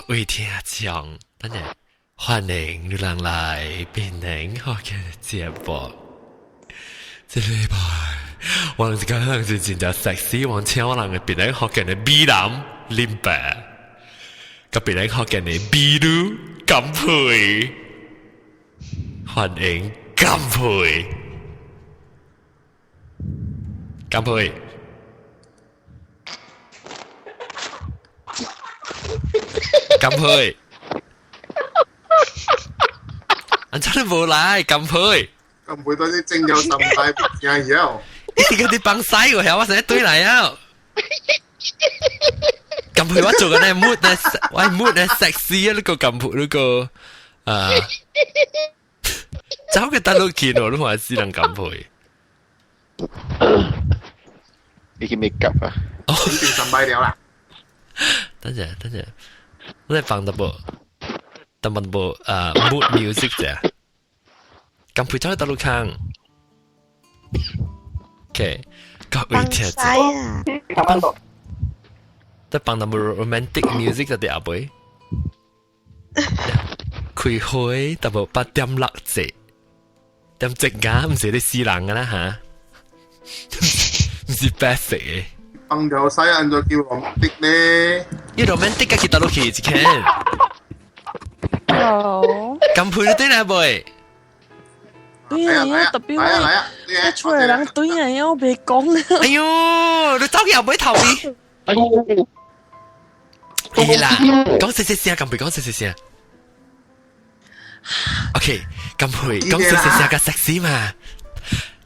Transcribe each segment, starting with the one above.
各位聽眾，等陣歡迎你人來變寧學嘅節目。這禮拜我人是講人是真正 sexy，我請我人嘅變寧學嘅美男林伯，佮變寧學嘅美女甘佩，歡迎甘佩，甘佩。甘佩，人真係無來，甘佩。甘佩都是正有心態聽嘢。你個啲幫西喎，我成日對來啊。甘佩我做緊咧 mood 咧，我 mood 咧 sexy 啊！呢個甘佩呢個啊，走嘅大陸見我都話是人甘佩。你去 make up 啊？已經神秘了啦。等陣，等陣。我哋放得部，得部啊 mood music 啫。咁陪走去大陸看。OK，各位聽眾。得放得部 romantic music 就啲阿妹。開會得部8點6節，點正㗎，唔是你死人㗎啦吓，唔是白色嘅。放條西人就叫 romantic 咧。呢 romantic 嘅去大陸去一間。 Hello。咁配你對啦，妹。對啊，特別我一出來人對啊，我別講啦。哎呦，你走去後尾頭邊。哎呦。係啦，講細細聲，咁配講細細聲。OK，咁配講細細聲個 sexy 嘛。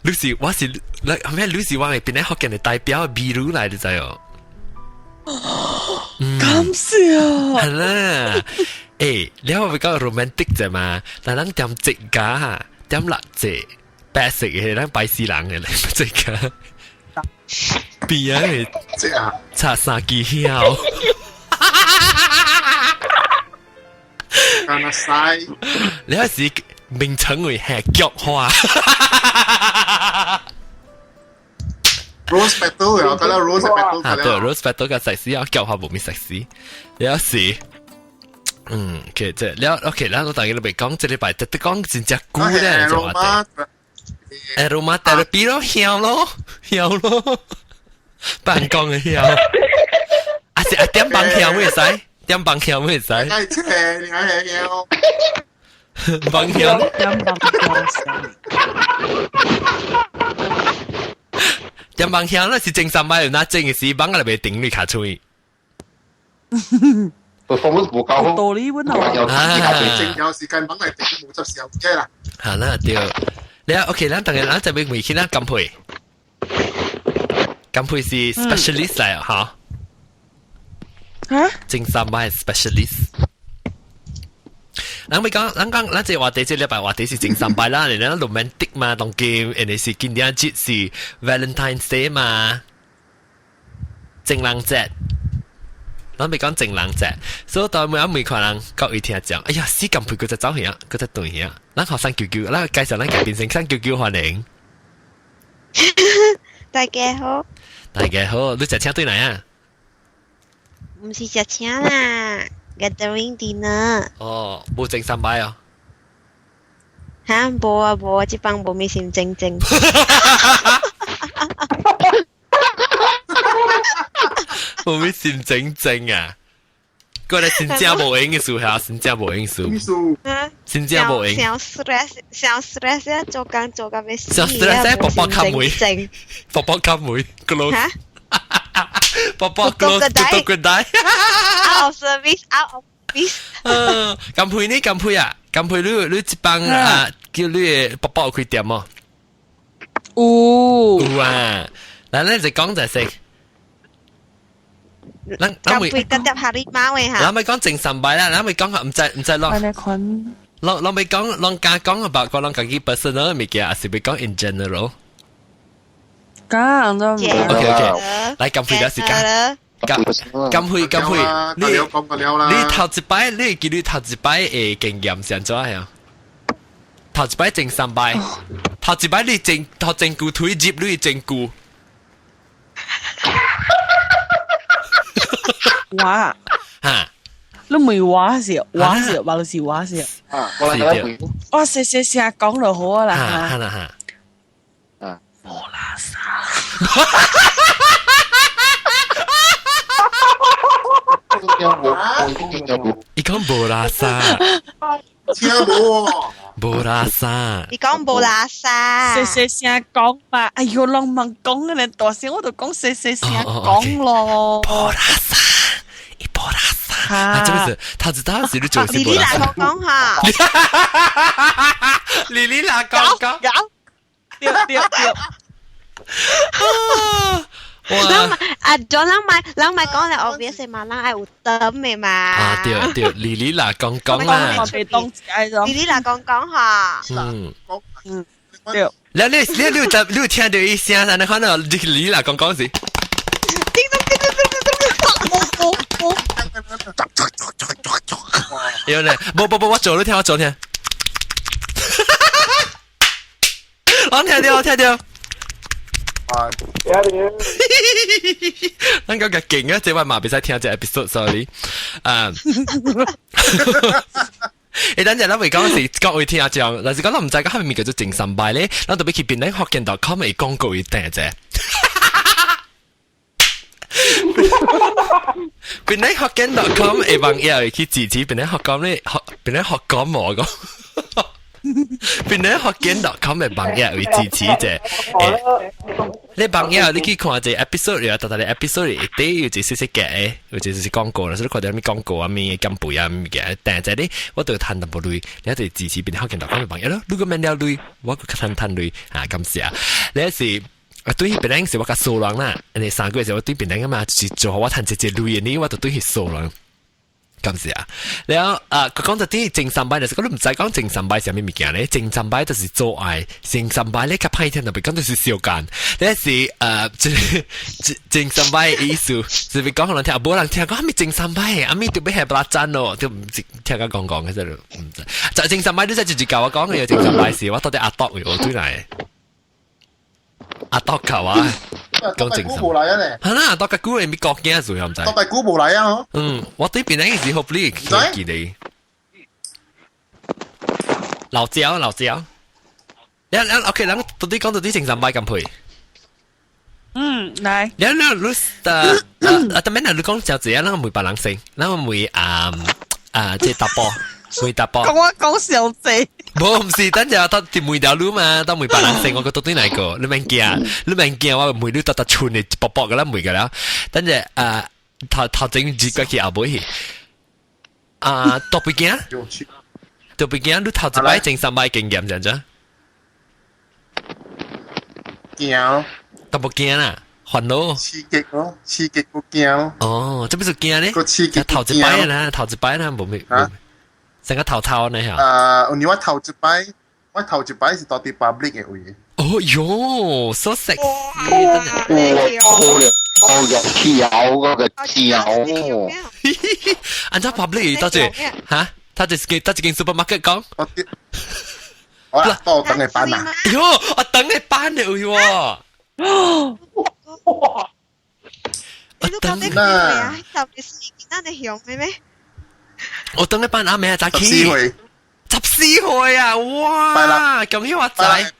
你是我是你咩？你是我係邊個福建嘅代表美女來的知哦。感謝啊！係啦，誒，你話會講 romantic 啫嘛？但咱點直㗎，點辣姐，白色嘅，咱白死人嘅，你直㗎。邊啊？即啊！插三支痟。干那西，你嗰時名稱為係菊花。 Rose petal 又得啦，Rose petal 啊，對，Rose petal 個食屎啊，菊花無咪食屎，有時，嗯，其實即係，你 OK，咱我大家都未講，這禮拜特特講真正久咧，就話題。Aroma therapy 咯，香咯，香咯，辦公嘅香。啊是啊，點棒香會使？點棒香會使？愛切，你愛香。棒香。點棒香。點棒香咧是正三擺，那正嘅是棒個嚟頂你卡吹。 performance 無夠好。道理本啊，正有時間棒嚟頂冇執時候嘅啦。係啦，對。你啊，OK，咱等下咱就要問起咱甘佩，甘佩是 specialist 嚟嚇。嚇？正三擺 specialist。咱咪講，咱講，咱這話題這禮拜話題是正三擺啦，你咱 romantic 嘛，當今人哋是今年節是 Valentine's Day 嘛，情人節。咱咪講情人節，所以當每一每個人各位聽講，哎呀，死咁配佢就走去啊，佢就對去啊，咱學生舅舅，咱介紹咱家變成生舅舅歡迎。大家好。大家好，你食請對來啊？唔是食請啦，gathering dinner。哦，無整三擺哦。嚇，無啊無啊，這幫無咩心情整。無咩心情整啊！過來新正無閒嘅時候，新正無閒時，新正無閒。想 stress，想 stress 啊！做工做到欲死。想 stress，寶寶卡妹，寶寶卡妹，個老。嚇？寶寶 close 到個底。 Out of service，out of service。嗯，甘佩呢？甘佩啊，甘佩你你這幫啊，叫你的寶寶開店哦。有。有啊，嗱，咱就講就係。咱咱會得得下你貓嘅嚇。咱咪講正三擺啦，咱咪講唔知唔知咯。咱咱咪講，咱加講啊，包括咱家己 personal 物件，還是咪講 in general？講都唔。 OK OK，來甘佩了時間。甘甘佩甘佩，你你頭一擺，你記你頭一擺嘅經驗是按怎樣？頭一擺正三擺，頭一擺你正頭正久推入你正久。哇！嚇！你你問我是我是，話是我是。啊，我來來。我細細聲講就好啦。哈啦哈。啊。無垃圾。伊講無垃圾。聽無？無垃圾。你講無垃圾。細細聲講嘛，哎喲，人問講嘅，大聲我就講細細聲講咯。無垃圾，伊無垃圾。啊，這個是他知道是你做是。莉莉來講講哈。莉莉來講講。對對對。人啊，仲人咪人咪講咧，obvious 嘛，人愛有燈的嘛。啊，對對，莉莉啦講講啦。莉莉啦講講哈。嗯。嗯。對。你你你你有你有聽到伊聲，但你看到莉莉啦講講是。叮咚叮咚叮咚叮咚。有咧，無無無，我做你聽，我做聽。我聽到，我聽到。啊！咱講較勁啊！這晚嘛袂使聽這 episode，sorry。啊！欸，等陣咱未講是各位聽眾，但是講咱毋知講蝦米物叫做精神敗咧，咱特別去檳城福建 .com 的廣告一訂者。檳城福建 .com 的網頁會去支持檳城福建咧，檳城福建無講。檳城福建 .com 的網頁會支持者。你網頁你去看一個 episode 啊，特特個 episode 一底有一細細格的，有一就是廣告啦，所以你看到啥物廣告啊，物減肥啊，物件，但係咧，我就趁淡薄鐳，你就支持檳城福建 .com 的網頁咯。如果免了鐳，我閣較趁趁鐳啊，感謝。你是啊，對彼檳是我較數人啦，你3個月時我對檳城啊嘛，就是做我趁一隻鐳的，你我就對彼數人。感謝啊！然後啊，佢講到啲精神病，就是講你毋知講精神病是啥物物件咧？精神病就是做愛，精神病咧較歹聽，特別講就是相姦。你是精神病的意思，是咪講可能聽無人聽講啥物精神病？阿咪特別係不拉讚咯，就毋知聽佢講講嘅啫，毋知。就精神病，你真係直教我講嘅精神病是，我到底阿篤我對來，阿篤教啊。講精神。冇嚟啊咧。係啦，多個古係咪國家做又唔知。多個古冇嚟啊！嗯，我對邊個時候你記得？老椒，老椒。你你 OK，咱到底講到底精神病咁配？嗯，來。你你你啊，特別係你講小姐，咱問別人先，咱問啊啊，這大波，問大波。講我講小姐。無，毋是，等陣到問條路嘛，到問別人先，我講到底哪個？你免驚，你免驚，我問你特特串的薄薄個啦，問個啦。等陣啊，頭頭前二過去後尾去。啊，特別驚，特別驚，你頭一擺前三擺經驗，知唔知？驚。特別驚啦，煩惱。刺激咯，刺激個驚。哦，這不是驚咧？個刺激頭一擺啦，頭一擺啦，無咩。成個頭頭呢嚇。啊，你我頭一擺，我頭一擺是到佇 public 的位。哦喲，so sexy！我我有跳嗰個跳。按照 public 到這嚇，他就是他一間 supermarket 講。好啦，到我等你班啦。喲，我等你班的位喎。哇！你都講得佢啊？特別是見到你雄嘅咩？我等一班阿妹早起， 14歲， 14歲啊！哇，恭喜我仔！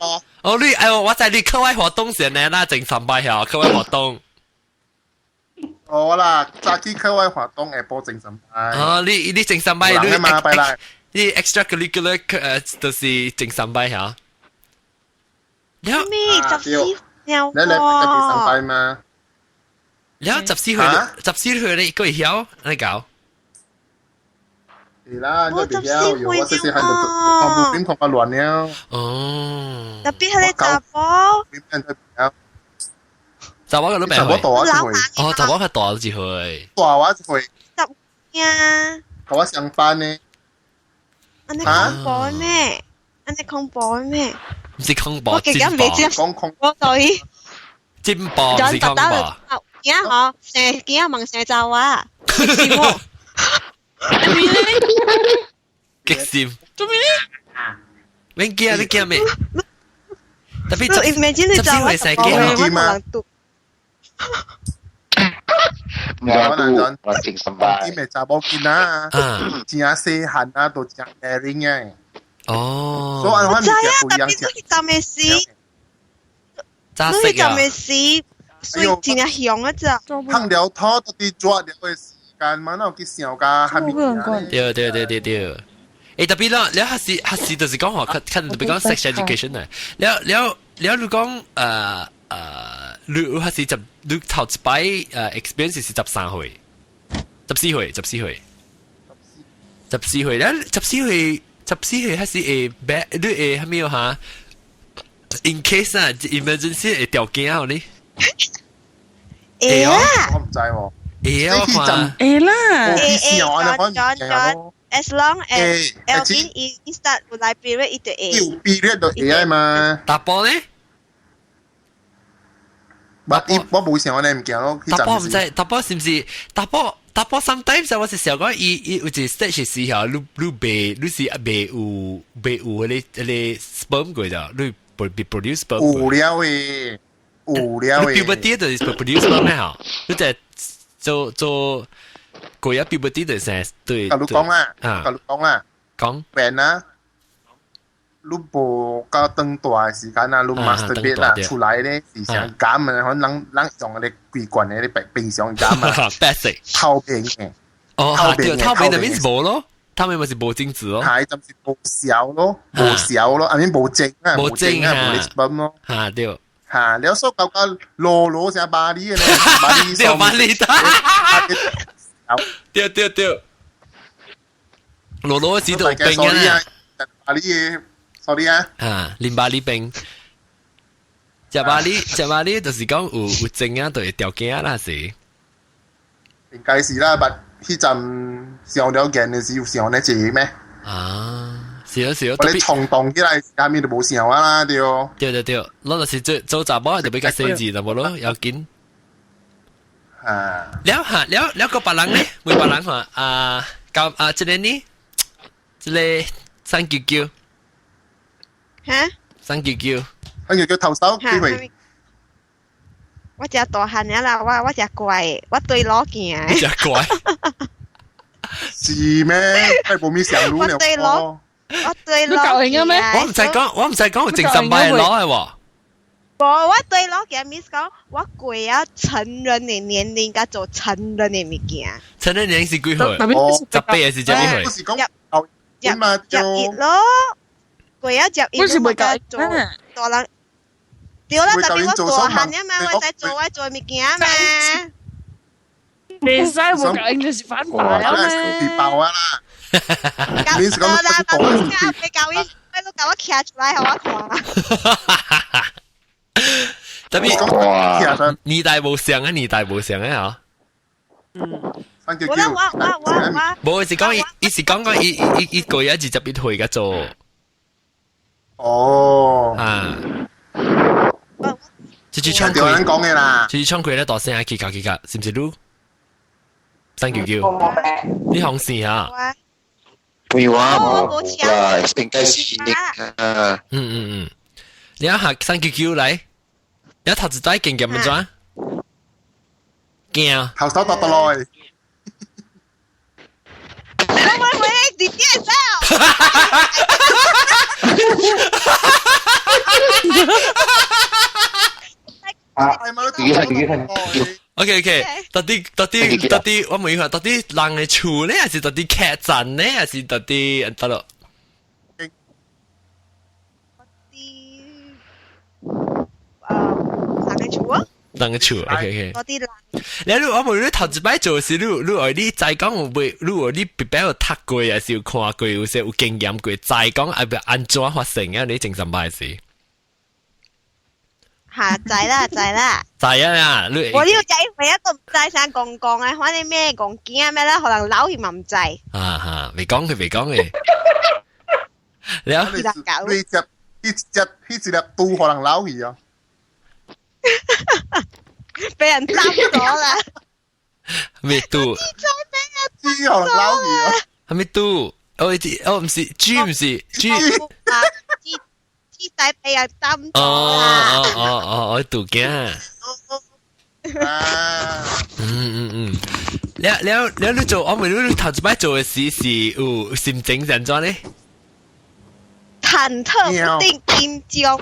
哦，你哎，我知你課外活動先呢，那整三擺曉課外活動。哦啦，早起課外活動下晡整三擺。哦，你你整三擺，你你 extracurricular 就是整三擺曉。咩14歲？你嚟特別三擺嘛？了14歲，14歲你個會曉你搞？是啦，你別曉，我細細漢就同部片同阿亂了。哦。特別係你查某。查某個你查某大我一歲。哦，查某較大一歲。大我一歲。十呀。同我相反呢。按呢恐怖咩？按呢恐怖咩？唔是恐怖，我記得未知。講恐我對。進步唔是恐怖。囝嗬，生囝問生查某，是無？激心。做咩咧？免驚，你驚咩？特別你 imagine 你十四歲生囝嘛？唔唔知都我精神吧。啲咪查某囡仔啊，真細漢啊，都真 daring 嘅。哦。所以我知啊，特別你去浸嘅時，你去浸嘅時，所以真係凶啊！咋？烘了土到底抓了嘅時間嘛，哪有去想甲蝦米物？對對對對對。欸，特別啦，你還是還是就是講話，較特別講 sex education 啊。了了了，你講你還是十，你頭一擺experience 是13歲、14歲、十四歲、十四歲，了十四歲、十四歲還是會 bad，你會蝦米哈？In case 啊，emergency 會條件啊，你？會啊！我唔知喎。會啊，我看。會啦。會會，John John。 As long as Elvin 伊 start 有來 period 伊就會。有 period 就會嘛。查埔呢？我我無想按呢物件咯。查埔毋知，查埔是毋是？查埔查埔 sometimes 我是想講，伊伊有一個 stage 時候，你你未你是未有未有彼個彼個 sperm 過咋？你被 produce sperm。有了的，有了的。 puberty 就是 produce sperm 咩？嗬？你就做做過一 puberty 就是對。共你講啦，共你講啦，講。病啊！你無到長大的時間啊，你 masturbate 啦，出來咧是啥感啊？可能咱用嗰個規罐的咧平常感啊，白色透明的。哦，對，透明就 means 無咯，透明咪是無精子咯。係，就是無痟咯，無痟咯，I mean 無精啊，無精啊，無 sperm 咯。嚇對。嚇，了所搞到羅羅成巴黎的咧，巴黎對巴黎的。對對對。羅羅是都病啊。巴黎的。sorry 啊！啊，淋巴里病，食巴里食巴里，就是講有有精啊，就會條件啦是。應該是啦，但彼陣上了鏡的時有想呢濟咩？啊，是啊是啊，我哋衝動起來，下面就無想啊啦，對。對對對，咱就是做做查某就比較細緻，就無咯，要緊。啊！了哈了了個別人呢？問別人話啊，咁啊，這個呢？這個三九九。哈？三九九，三九九頭手機會。我誠大漢了啦，我我誠乖，我對路行。你誠乖。是咩？係無咪上路我對路，我對路。你夠型咩？我毋知講，我毋知講有精神病攞的喎。無，我對路行，means 講我過啊成人的年齡，佮做成人的物件。成人年齡是幾歲？18還是幾歲？不是講11咯。過啊11，我是袂夠做大人。對啦，特別我大漢啊嘛，我使做我做物件嘛。袂使無夠應就是反大了嘛。爆啊啦！你是講啦，袂夠伊，你共我徛出來，予我看。特別年代無相啊，年代無相啊，嗬。嗯。我我我我無是講伊，伊是講講伊伊伊過一21歲個做。哦。啊。這次唱對人講的啦。這次唱開咧大聲啊，去較去較，是毋是你？三九九，你紅線啊？沒話冇啦，應該是啊。嗯嗯嗯，你一下三九九來，你頭一擺經驗按怎？驚。頭手搭落來。我我你電視。OK OK，到底到底到底我問一下，到底人的厝呢，還是到底客棧呢，還是到底得咯？啲人的厝啊？人的厝，OK OK。嗰啲人。你你我問你頭一擺做時，你你愛你知講有未？你有你別擺有讀過，還是有看過，有些有經驗過，知講愛欲按怎發生啊？你精神擺時。嚇，知啦知啦。知啊！你我呢個仔每一個毋知啥公公啊，反正咩公囝咩啦，可能老去嘛毋知。啊哈，未講佢未講嘅。你啊？你只一只一隻都可能老去啊！俾人爭咗啦！咩都？豬可能老去啊！係咪都？哦，哦，毋是豬，毋是豬。豬仔俾人擔咗哦哦哦哦，我杜驚。嗯嗯嗯，了了了，你做我問你，你頭一擺做嘅事是有心情怎樣咧？忐忑不定，緊張。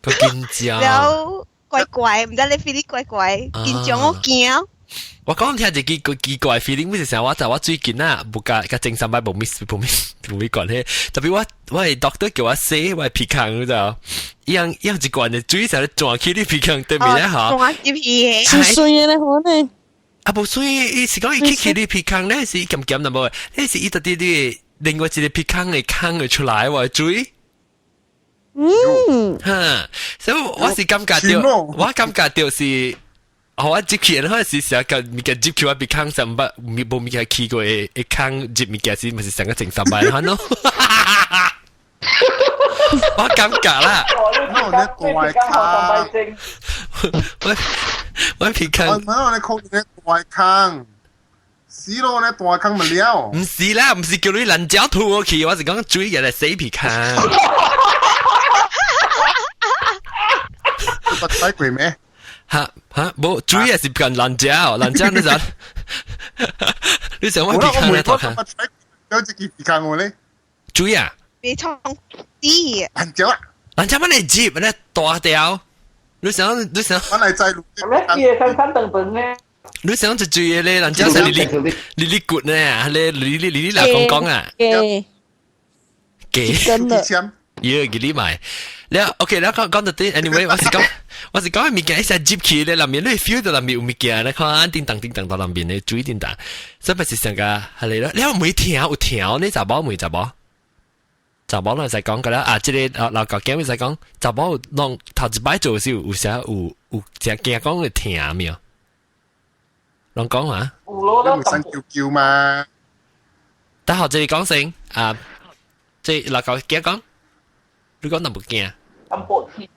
個緊張。了怪怪，毋知你 feeling 怪怪，緊張我驚。我講聽一個奇怪 feeling，不是成我就我最近啊，無共佮精神擺無 miss 無 miss 無咩關係。特別我係 doctor 叫我洗我鼻孔，你知道？伊樣伊樣一罐的水成日轉去你鼻孔對面咧嚇。轉入去。是水的咧，可能。啊，無水，伊是講伊去去你鼻孔咧，是鹹鹹淡薄，那是伊到底你另外一個鼻孔的孔會出來喎水。哈，所以我是感覺到，我感覺到是。我入去，然後是成個物件入去我鼻孔上，毋捌無物件去過的的孔入物件是，咪是成個整三擺款咯。我感覺啦。我你大坑，我鼻孔。我你靠你大坑，死咯！你大坑咪了。毋是啦，毋是叫你爛腳吐我去，我是講水入來洗鼻孔。捌睇過咩？哈哈，無主要是近爛蕉，爛蕉你知？你想我鼻孔咧頭殼？有一支鼻孔我咧。水啊！別創啲。爛蕉啊！爛蕉乜你接？你大條？你想你想？我嚟摘。咩嘢新新等等咧？你想就注意咧，爛蕉是哩哩哩哩骨呢？咧哩哩哩哩老公公啊？嘅嘅。真的。耶，給你買。了，OK，了講講到底，anyway，我是講物件一下入去咧，內面你 feel 到內面有物件，你看叮當叮當到內面咧，水叮當，這不是上個係嚟咯。你有沒聽有聽？你查某沒查某？查某攏會使講個啦，啊，這個老舊囝會使講，查某攏頭一擺做時有啥有有誠驚講會疼沒有？攏講話。有咯，你會生叫叫嘛？等下這個講先啊，這老舊囝講，你講淡薄驚。淡薄疼，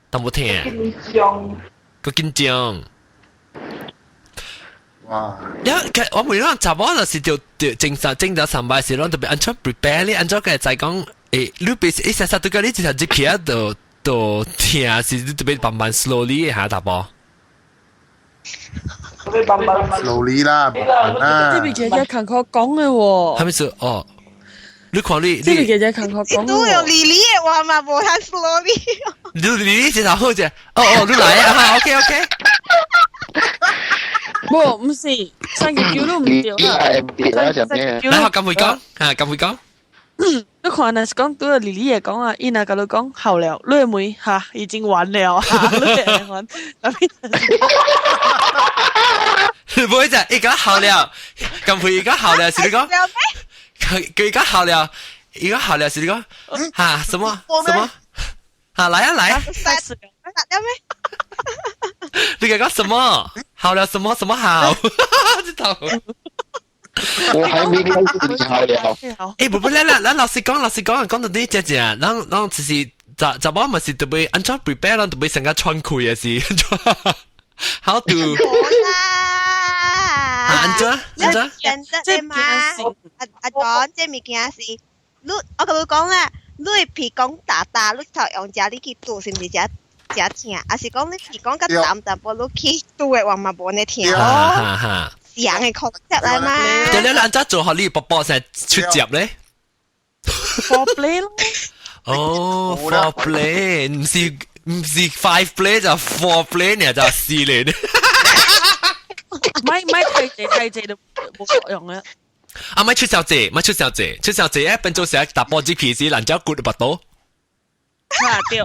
淡薄疼，緊張，個緊張。哇！因為我每當查某就是就就正常正常上班時，攏特別按怎 prepare 咧，按怎個就講，你別一時時都個你一時入去啊，就就疼是你特別慢慢 slowly 下淡薄。慢慢 slowly 啦，慢啦。這邊姐姐勤學講嘅喎。係咪說哦？你看你，這個姐姐勤學講。都有莉莉的話嘛，無太 slowly。你莉莉這頭好者，哦哦，你來啊，OK OK。無，毋是，三個叫都毋對啦。來，我咁會講，啊，咁會講。你看，若是講對莉莉會講啊，伊若共你講好了，你會問哈已經完了，哈，你會還？唔會就，伊講好了，咁會伊講好了，是你講？佢而家好了，而家好了是你講嚇什麼什麼？嚇來啊來啊！了咩？你講什麼？好了什麼什麼好？這頭我還沒開始好了。不不，咱咱老實講，老實講，講到呢只只，咱咱就是查查某嘛是特別按怎 prepare，咱特別成個喘氣的是，how to？按怎？按怎？這嘛，阿阿 John，這物件是，你我共你講啦，你鼻講大大，你頭用食你去拄是毋是誠誠疼？還是講你鼻講較淡淡薄，你去拄的話嘛無呢疼咯。樣的 concept 來嘛。對了，按怎做予你寶寶先出接咧？Foreplay 咯。哦，foreplay，毋是 five play 就 four play 呢，就四年。咪咪太濟太濟都無作用啊！啊，咪出小姐，咪出小姐，出小姐，變做成打波子皮時，人家骨巴肚。啊對。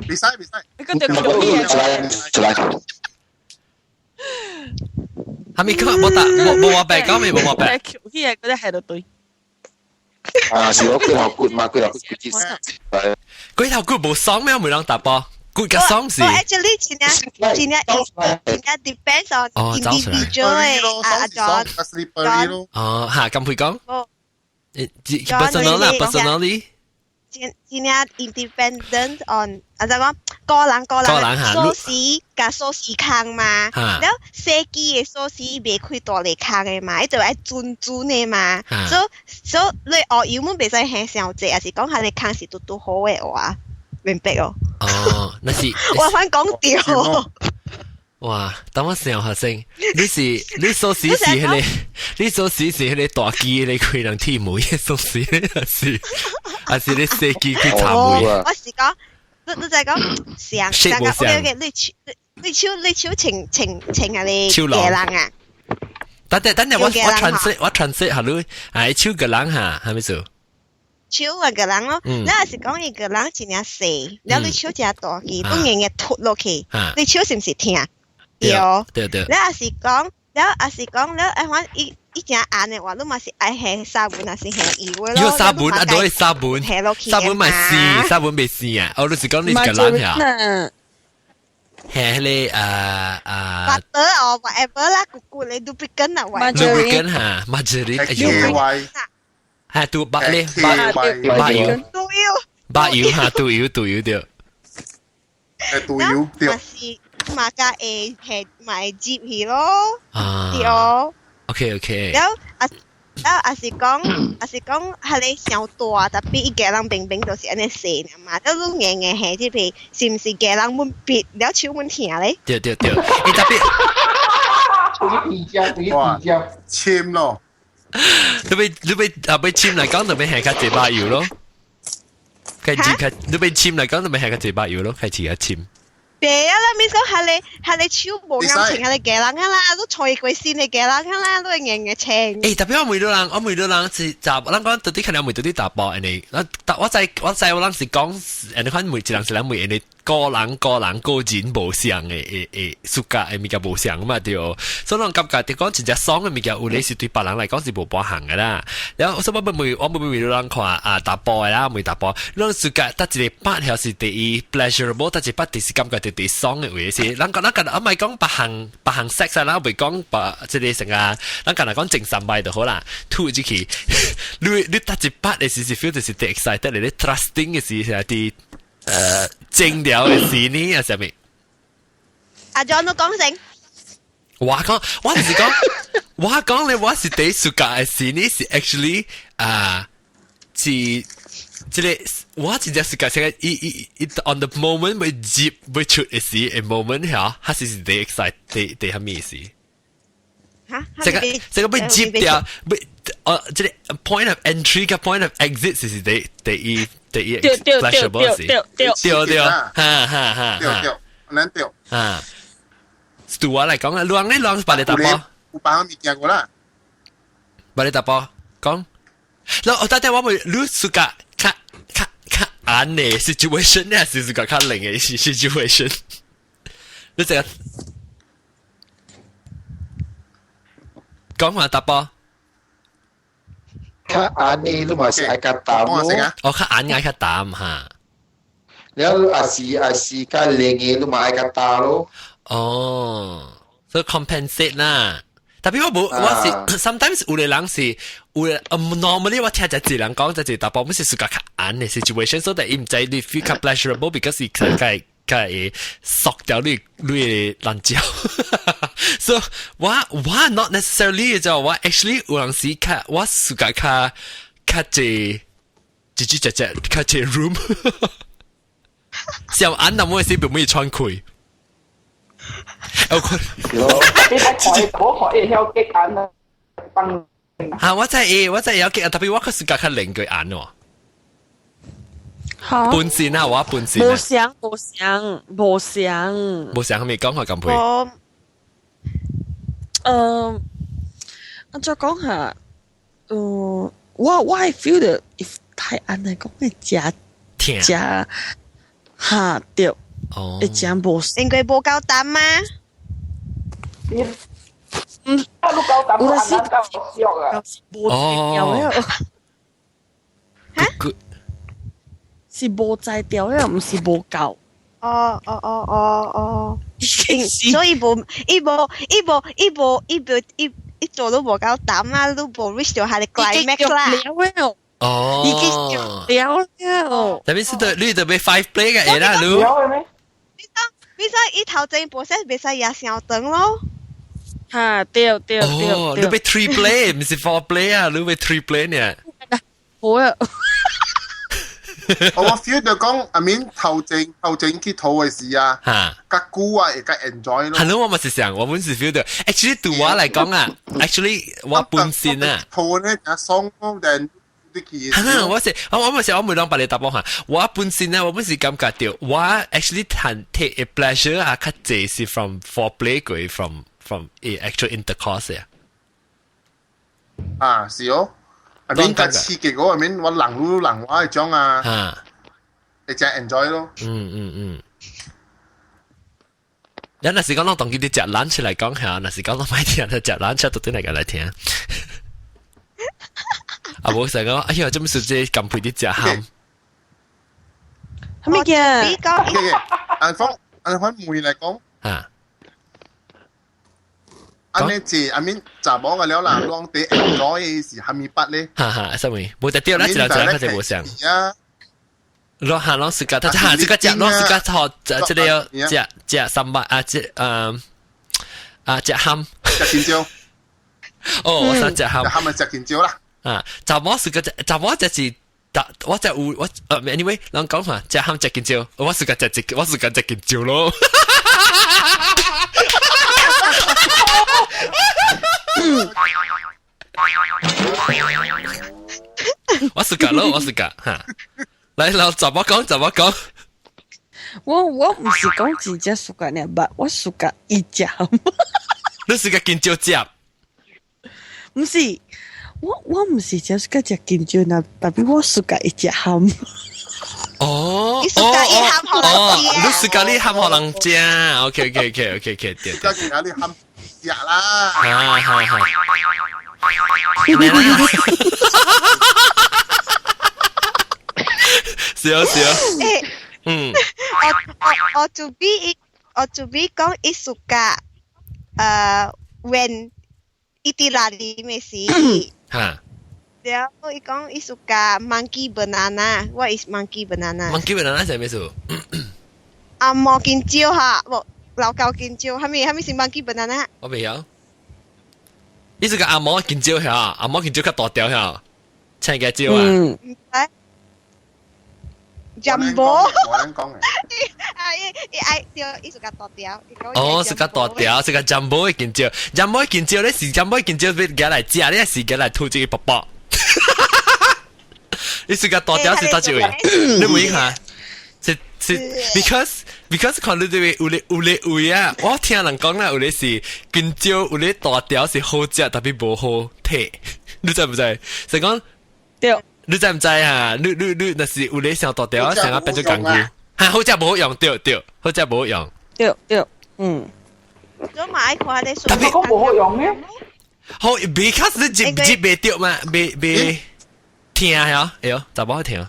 袂使袂使。你個就叫咩？出來出來。係咪講冇打冇冇話白講未冇話白？橋起嗰啲喺度對。啊，是我骨頭骨嘛，骨頭骨骨骨頭骨無爽咩？每人打波。骨嘅爽是。我 actually 真正真正真正 depends on individual 的阿 John。哦，嚇，咁會講。personal 啦，personally。真真正 independent on 啊，就講個人個人鎖匙佮鎖匙孔嘛，了手機的鎖匙袂開大力孔的嘛，伊就愛準準的嘛，所以所以你學油門袂使還傷濟，抑是講彼个孔是拄拄好的話，明白哦？哦，那是我反講對。哇！等我想下先，你是你鎖匙是彼個，你鎖匙是彼個大機，你開人鐵門的鎖匙，還是你細機去插門？我是講，你就講上上個 OK OK，你手穿穿穿下你嘅人啊？等等等陣，我 translate 下你，係手個人嚇，係咪數？手個個人咯，你若是講伊個人真正細，了你手真大支，都硬硬突落去，你手是毋是疼？對，對對。你若是講，了若是講，了愛反伊真硬的話，你嘛是愛下砂本，還是下油的咯？有砂本啊，都係砂本，砂本咪死，砂本未死啊！哦，你是講你個人呀？係迄個啊啊。巴德哦，whatever 啦，咕咕你 lubricant 啊，lubricant 嚇，margarine，係嘟白咧，白白油，嘟油，白油嚇，嘟油嘟油對。係嘟油對。嘛加會係嘛會接去咯，對哦。 OK OK。了啊了，也是講，也是講，彼个傷大，特別伊家人明明就是按呢細嘛，了你硬硬下這邊，是毋是家人阮逼了手阮疼咧？對對對，伊特別。哇，簽咯！你欲啊欲簽來講，就欲下較濟把油咯。開始開，你欲簽來講，就欲下較濟把油咯，開始較簽。對啊啦，咪講彼个彼个手無啱穿彼个家人啊啦，都揣過身的家人啊啦，都會硬硬穿。欸，特別我問到人，我問到人是查，咱講到底可能問到底查埔，因為我知我知我人是講，因為看每一人是人問，因為個人個人個人無相的的的暑假的物件無相嘛對，所以咱感覺就講真正爽的物件，有咧是對別人來講是無半項的啦。然後所以我問我問問到人看啊，查埔的啦，問查埔，咱暑假得一個八條是第一 pleasurable，得一個八是感覺第一爽的話是，咱講咱講，我毋係講別項別項 sex 啊，咱袂講別這個成啊，咱講來講前三擺就好啦，吐入去，你得一八的時是 feel 就是第 excited，你 thrusting 的時係啲。精了的時呢啊，啥物？阿 John 都講成，我講，我就是講，我講咧，我是第一暑假的時呢，是 actually 啊，是這個我真正暑假這個伊伊伊 on the moment 欲入欲出的時的 moment 嚇，還是是第 excite 第第啥物時？嚇？這個這個欲入掉欲哦，這個 point of entry 佮 point of exit 是是第第一。第一 pleasurable 是，對對對，哈哈哈，對對，咱對。啊，對我來講啊，亂咧亂把你打包，有別物件過啦，把你打包講，嗱我等陣我會你暑假較較較硬的 situation 咧，是暑假較冷的 situation，你這個講話打包。較硬的你嘛是愛較淡咯。哦，較硬愛較淡哈。了也是較冷的，你嘛愛較淡咯。哦，所以 compensate 啦。特別我無，我是 sometimes 有的人是有的，normally 我聽一個人講，一個查埔，是屬較硬的 situation，所以伊毋知你 feel 較 pleasurable because 伊較較較會縮掉你你的爛蕉。So 我我 not necessarily 就我 actually 有陣時較我屬較較較濟吱吱喳喳較濟 room。小安那麼是並沒喘氣。我看，你睇看，我看會曉結眼啊，放。嚇！我真係我真係有結，特別我確實較較靈個眼喎。嚇！本身啊，我本身。無相無相無相。無相，係咪講話咁配？我，我再講下，我係 feel 到，if 太硬嚟講會食疼食嚇對。哦，會食無，因為無夠淡嗎？嗯，啊，你夠淡，我是夠俗啊，無掉了。嚇？是無才調了，毋是無夠。哦哦哦哦哦，所以無伊無伊無伊無伊無伊伊做都無夠淡啦，都無 reach 到彼个 climax 啦。哦，已經了了。特別是對你特別 five play 嘅嘢啦，你。你說伊頭前 process 袂使也傷長咯。嚇，對對對。哦，你欲 three play，毋是 four play 啊，你欲 three play 呢？好啊。我 feel 到講，I mean 頭前頭前去吐嘅時啊，較久啊會較 enjoy 咯。係咯，我咪是想，我本是 feel 到，actually 對我嚟講啊，actually 我本身啊，吐呢較爽咯，但係我是我我咪是我每當把你答案嚇，我本身咧，我本是感覺到，我 actually 談 take a pleasure 啊，較濟是 from foreplay 過 from actual intercourse 啊。啊，是哦。I mean 較刺激嗰，I mean 我人擼人我係種啊，你真 enjoy 咯。嗯嗯嗯。你若是講攏當佢哋食 lunch 來講下，若是講攏買聽，食 lunch 都對來個來聽。啊，無成講，哎呀，這麼是這咁配啲食鹹。係咪嘅？按方按方妹來講，啊，按呢字，I mean 查某個了啦，攏佇 enjoy 是蝦米筆咧？哈哈，啥物？無得掉啦，一兩隻，佢就無想。落下攏是個，他下這個食，攏是個好，這個食食三百啊，這嗯啊食鹹。食香蕉。哦，我想食鹹。食鹹咪食香蕉啦。啊，查某是個查某就是，我就有我anyway，人講嘛，食鹹食香蕉，我是個食一，我是個食香蕉咯。我是個咯，我是個哈。來，老怎麼講？怎麼講？我唔是講真正暑假呢，但我暑假一食。你是個香蕉食？唔是，我唔是真暑假食香蕉呢，特別我暑假一食鹹。哦，你暑假一鹹予人食。你暑假你鹹予人食？OK OK OK OK OK，對對。暑假你鹹食啦。啊哈哈。是啊是啊。嗯。我準備我準備講伊暑假，when 伊佇哪裡嘅時。哈。然後伊講伊暑假 monkey banana，what is monkey banana？monkey banana 係咩事？啊，毛香蕉哈，無老狗香蕉，蝦米蝦米是 monkey banana？我未曉。伊是個阿毛香蕉嚇，阿毛香蕉較大條嚇，青個蕉啊。嗯。唔知。Jumbo。我講嘅。啊！伊伊愛對，伊是較大條。哦，是較大條，是個 jumbo 的香蕉。jumbo 的香蕉咧是 jumbo 的香蕉，欲夾來食，你是夾來吐這個卜卜。你是較大條是佗一位？你問下，是是 because 看你這位有咧有咧位啊，我聽人講啦，有咧是香蕉，有咧大條是好食，特別無好睇，你知唔知？是講對。你知唔知啊？你你你，若是有咧上大條，成個變做工具，嚇好食無好用，對對，好食無好用，對對，嗯。我嘛愛看咧，特別講無好用咩？好，because 你接接袂著嘛，袂袂聽嚇，哎喲，查某聽？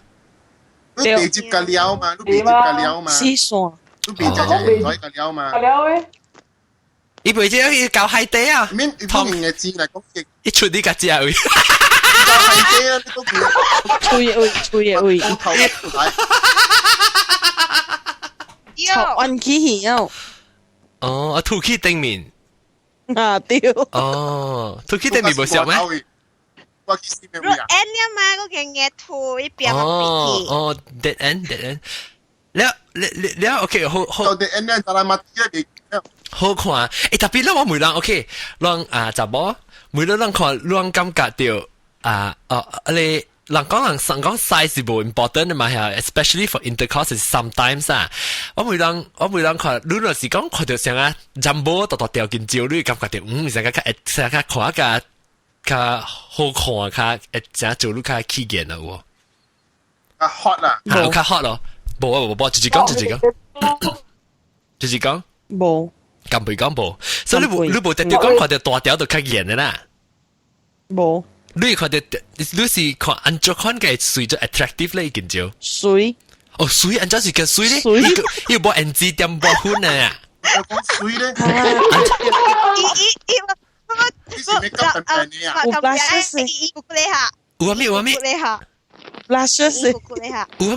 你袂接個料嘛？你袂接個料嘛？死線。你袂接個個料嘛？個料誒。伊袂接伊搞海底啊！免用嘅字嚟講，一出你個食位。海底啊！你都吹嘅位，吹嘅位。頭嚟。頭彎起去哦。哦，啊，吐起頂面。啊對。哦，吐起頂面無熟咩？我去死咩位啊？end 了嘛，嗰件嘢吐一邊哦哦，dead end dead end。了了了，OK，好好。到 dead end 了，就來嘛，好看。欸，特別咧，我每人 OK，人啊，查某每個人看，人感覺到啊，哦，你人講人上講 size 是無 important 的嘛，係，especially for intercourse sometimes 啊。我每人我每人看，你若是講看到像啊，jumbo 大大條香蕉，你感覺到嗯，成個較成個看較較好看，較會誠做你較起眼了喎。較 hot 啦，嚇，較 hot 咯，無啊無無，就是講就是講，就是講無。敢袂講無，所以你無你無特別講看到大條就較嚴的啦。無。你看到你是看按怎款嘅水就 attractive 咧，香蕉。水。哦，水按怎是叫水咧？水。伊無胭脂點無粉啊。水咧。伊伊伊，不不有 blushes。有啥物有啥物？ blushes。有啥物？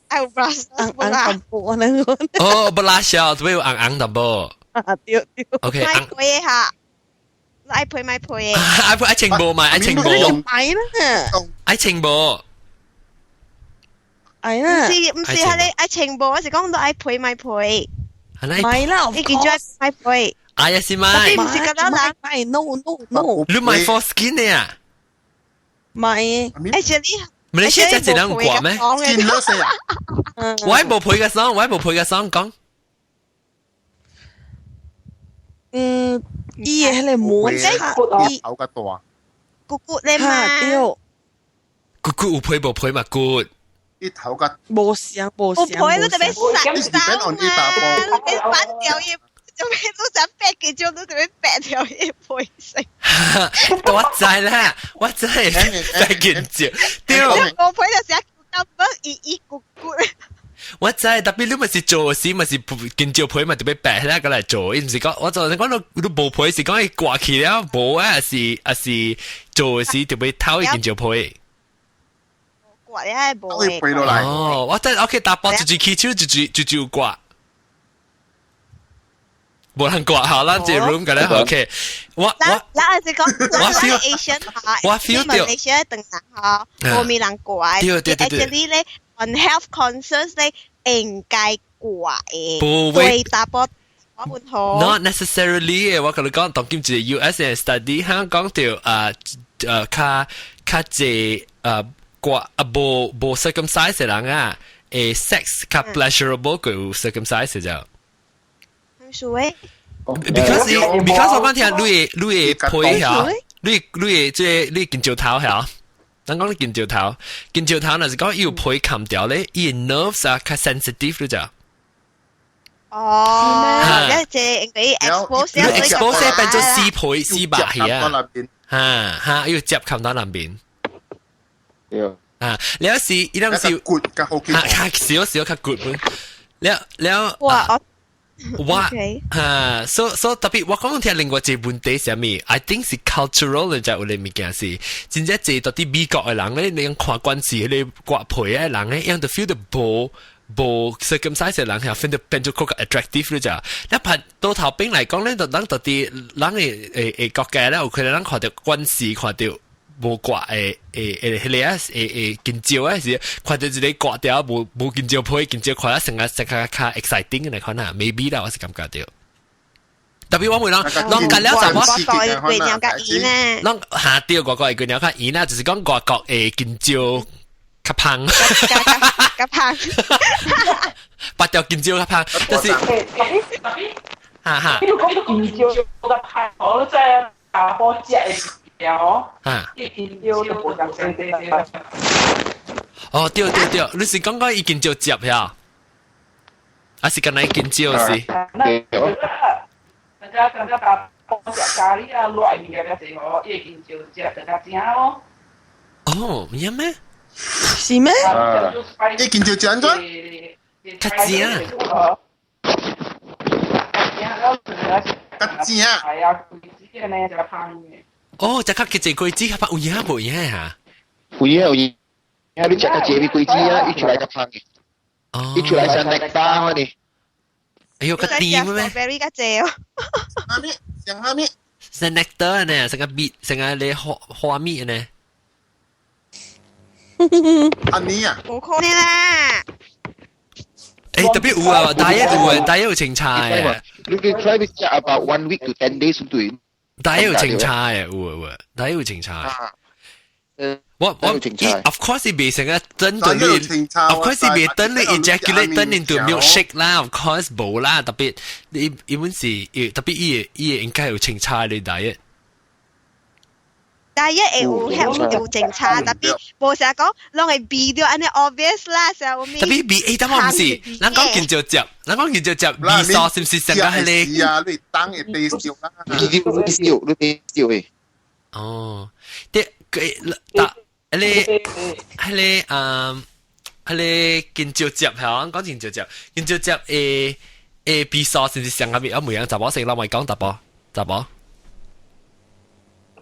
哎，有 blush，紅紅淡薄那個。哦，blush 啊，做咩有紅紅淡薄？啊對對。 OK。買配下，愛配買配。愛配愛情無嘛？愛情無。買啦。愛情無。愛啦。毋是毋是係你愛穿無，我是講都愛皮咪皮。係咪？買啦，你記住愛買皮。哎呀，是咪？唔是覺得人買 no no no。你買 foreskin 的啊？買。 Actually，馬來西亞這人掛咩？見到死啊！我係無配嘅衫，我係無配嘅衫講。嗯，伊個迄個摩擦，伊頭較大，骨骨咧嘛，對，骨骨有配無配嘛骨。伊頭較無相無相。有配你特別殺手嘛，你反掉伊，做咩都想白嘅，就都特別白掉伊配色。我知啦，我知，白見照，對。無配就成日咁伊伊骨骨。我知，特別你咪是做時，咪是見照皮嘛，特別白啦，過來做，伊毋是講，我就講你你無皮是講伊掛起了無啊，是啊是做時特別偷伊見照皮。掛咧係無嘅。飛落來。哦，我真 OK，打波就就起手就就就就掛，無人掛好，咱這 room 個咧 OK。我我咱是講，我 feel Asian 我 feel 到 Malaysia 等人嗬，無咪人掛。對對對對。 Actually 咧。On health concerns 咧應該掛嘅，不會對查埔我好。 Not necessarily 我跟你講，當今一個 US 嘅 study，香講到啊較較濟啊掛啊無無 circumcise 嘅人啊，誒 sex 較 pleasurable 過有 circumcise 就。數誒。 Because 我講聽，你你會配下，你你會這你見照頭下。咱講你見照頭，見照頭若是講伊有皮冚掉咧，伊 nerves 啊較 sensitive 你知。哦，一隻應該 expose， expose 變做死皮死白去啊，嚇嚇，要接冚到南邊。對。啊，了是伊當是骨較好，較少少較骨本。了了。哇！我嚇，所所特別我講聽另外一個問題是啥物？I think 是 cultural 嘅就有啲物件是，真正濟到啲美國嘅人咧，你看關係迄個割皮嘅人咧，樣就 feel 到無無 circumcise 嘅人係 feel 到變做較 attractive 咧就。一拍到頭邊嚟講咧，就咱到啲人嘅誒誒國家咧，有可能咱看到關係看到。無割誒誒誒，彼個啊誒誒近照啊是看到一個割掉無無近照皮，近照看啊成個成個較 exciting 嘅來看啊，maybe 啦，我是感覺到。特別我問人，攏隔了就我，月娘較圓呢？攏下掉外國的月娘較圓啦，就是講外國的近照較芳，較芳，拔掉近照較芳，就是，哈哈。比如講近照較芳，我都知查埔食的。哦，伊近照就無共細細。哦，對對對，你是講講伊近照接呀？還是敢若伊近照是？人家人家查埔食咖喱啊，熱物件較濟吼，伊近照接就較正咯。哦，有咩？是咩？伊近照食按怎？較正。較正。係啊，果子呢就芳嘅。哦，食較結濟果子較芳有影無影嚇？有影有影，你食較濟味果子啊，伊出來較芳嘅。哦，伊出來像 nectar 我哩。哎呦，較甜咩？strawberry 較濟哦。啥物？像啥物？像 nectar 呢，像個蜜，像個咧花花蜜呢。按呢啊？無可能啦！誒，特別有啊，diet 有啊，diet 有清茶嘅。你可以 try 食 about 1 week to 10 days 對。 diet 有清茶嘅，有有，diet 有清茶。我我 of course 是未成個等到你，of course 是未等你 ejaculate 等 into milkshake 啦，of course 無啦，特別你伊本是特別伊伊應該有清茶嘅 diet。 diet 會有 help 有清茶，特別無成日講，攏會味到按呢 obvious 啦，成日我特別味，誒，等我毋是，咱講見就食，咱講見就食味素是毋是成個彼個？啊，你當會低燒啦。你燒，你低燒誒。哦，啲佢但彼個彼個嗯，彼個見就食係講見就食，見就食誒誒味素是毋是上個味？啊，每樣查某生，咱咪講查埔，查埔。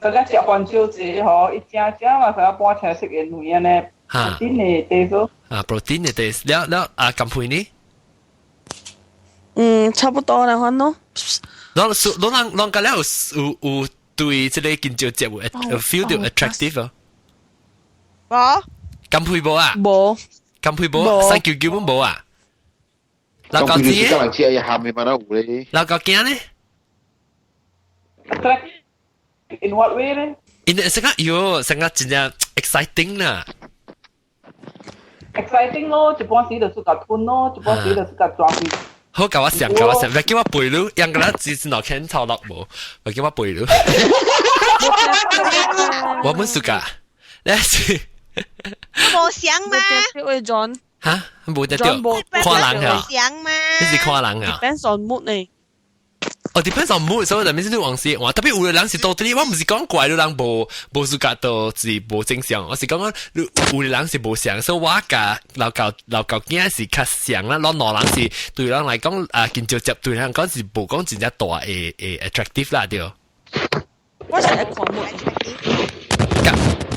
大家食番椒濟吼，伊正正嘛，是半青色的卵安呢，protein 的 taste。啊，protein 的 taste，了了啊，甘配呢？嗯，差不多啦，反咯。攏攏人攏覺得有有有對這個近照食有 feel 到 attractive 哦。無。甘配無啊？無。金配無，三九九本無啊？老狗子咧？人食一下未辦得有咧。老狗囝咧？In what way 咧？ In 成個喲，成個真正 exciting 啦。 exciting 咯，一半時就出個吞咯，一半時就出個抓住。好，教我想，教我想，別叫我背嚕，讓個咱只是攞錢抄落無，別叫我背嚕。我們暑假，你是無想嗎？喂 John，嚇，無得掉，看人啊，想嗎？你是看人啊？Depends on mood 呢。哦，depends on mood，所以就面是往時，哇，特別有的人是到底，我唔是講怪你人無無暑假到是無正常，我是講講有的人是無相，所以我甲老舊老舊囝是較像啦，攞兩人是對人來講啊，緊就接對人講是無講真正大嘅嘅 attractive 啦對。我是愛看 mood。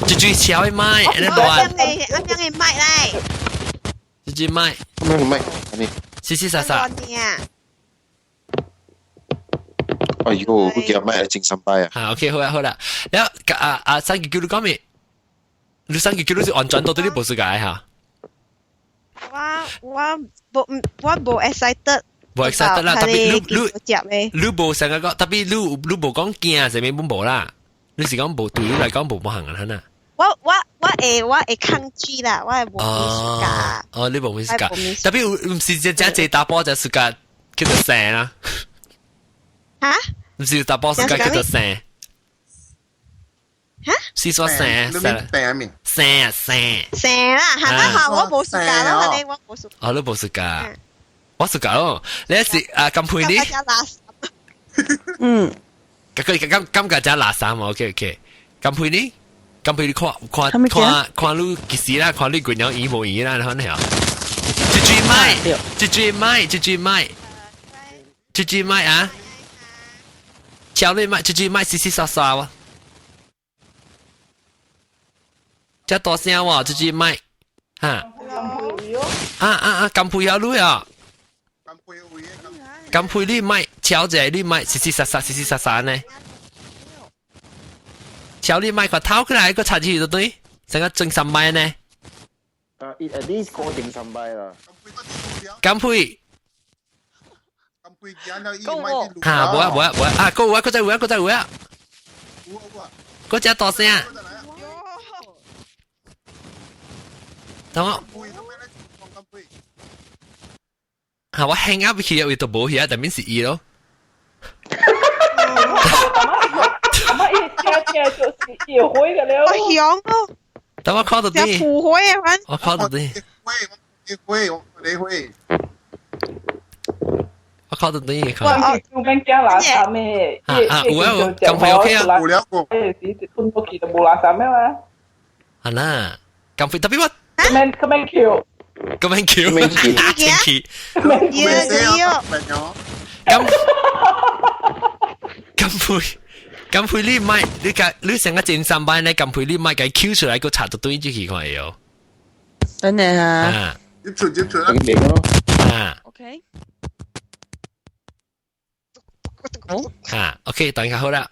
一支超的麥，你亂。啱啱嘅麥嚟。一支麥。咩麥？咩？嘻嘻沙沙。哎呦，佢叫咩？精神擺啊！嚇，OK，好啦好啦，然後啊啊，三九九你講咩？你三九九你是完全到底你無世界嚇？我我無我無 excited，無 excited 啦，特別你你你無成個講，特別你你無講驚，啥物本無啦？你是講無對你來講無無行啊？呐？我我我會我會抗拒啦，我會無咩事哦，你無咩事㗎？特別唔是只只只打波就暑假叫做生啦。嚇？唔是打波暑假叫做生。嚇？是說生生生啊生。生啦，嚇啊我無暑假咯，你我無暑。哦，你無暑假，我暑假咯。你是啊咁配你？嗯。佢感感覺只垃圾，OK OK。咁配你？咁配你看看看看你幾時啦？看你滾了圓無圓啦？可能係。一支麥，一支麥，一支麥，一支麥啊！小你麥，一支麥，細細沙沙喎。遮大聲喎，一支麥，嚇！啊啊啊！咁配有女啊！咁配你麥，超者你麥，細細沙沙，細細沙沙呢？超你麥個頭起來個插入就對，成個精神麥呢？啊，at least 個精神麥啦。咁配。嚇，無啊無啊無啊！啊，夠有啊，閣再有啊，閣再有啊！閣遮大聲。等我。嚇，我 hang up 去位都無去啊，但面是伊咯。阿媽伊聽聽就是伊會嘅了。我響咯。等我 call 到啲。破火啊！我 call 到啲。會，我你會。我 call 到啲。我我邊驚垃圾咩？啊啊，有啊有，咁快 OK 啊。有了過。誒，是吞落去就無垃圾咩嘛？係啦，咁快特別我。咁樣咁樣叫。咁樣叫。咁樣叫。咁咁配。咁配你買，你個你成個正三班咧，咁配你買個 Q 出來個插到對住去看有。等等下。接出接出啦。啊。 OK。好。啊，OK，等下好啦。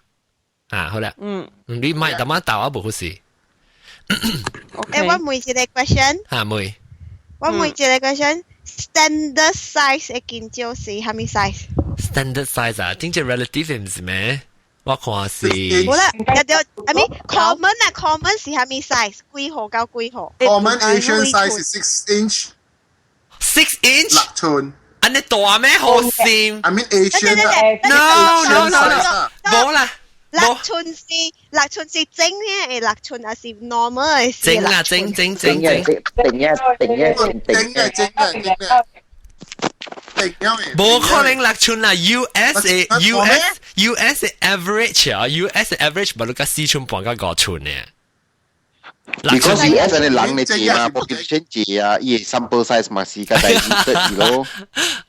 啊，好啦。嗯。你買等下打我無好事。誒，我問一個 question。嚇問。我問一個 question，standard size 嘅金蕉是蝦米 size？ Standard size 啊，真正 relative 唔是咩？我看是。冇啦，有有，I mean common 啊，common 是蝦米 size？幾號到幾號？Common Asian size 是 6 inch。 6 inch？6寸。安尼大咩？好閃。 I mean Asian 啊。 No no no no，冇啦。 6寸是6寸是整嘅，6寸還是 normal 嘅？整啦，整整整整。定一定一定嘅整嘅整嘅。無可能6寸啦，US US US average 啊，US average 無你個4寸半到5寸呢。 Because US 係人嘅字嘛，population 字啊，伊 sample size 嘛是較大啲咯。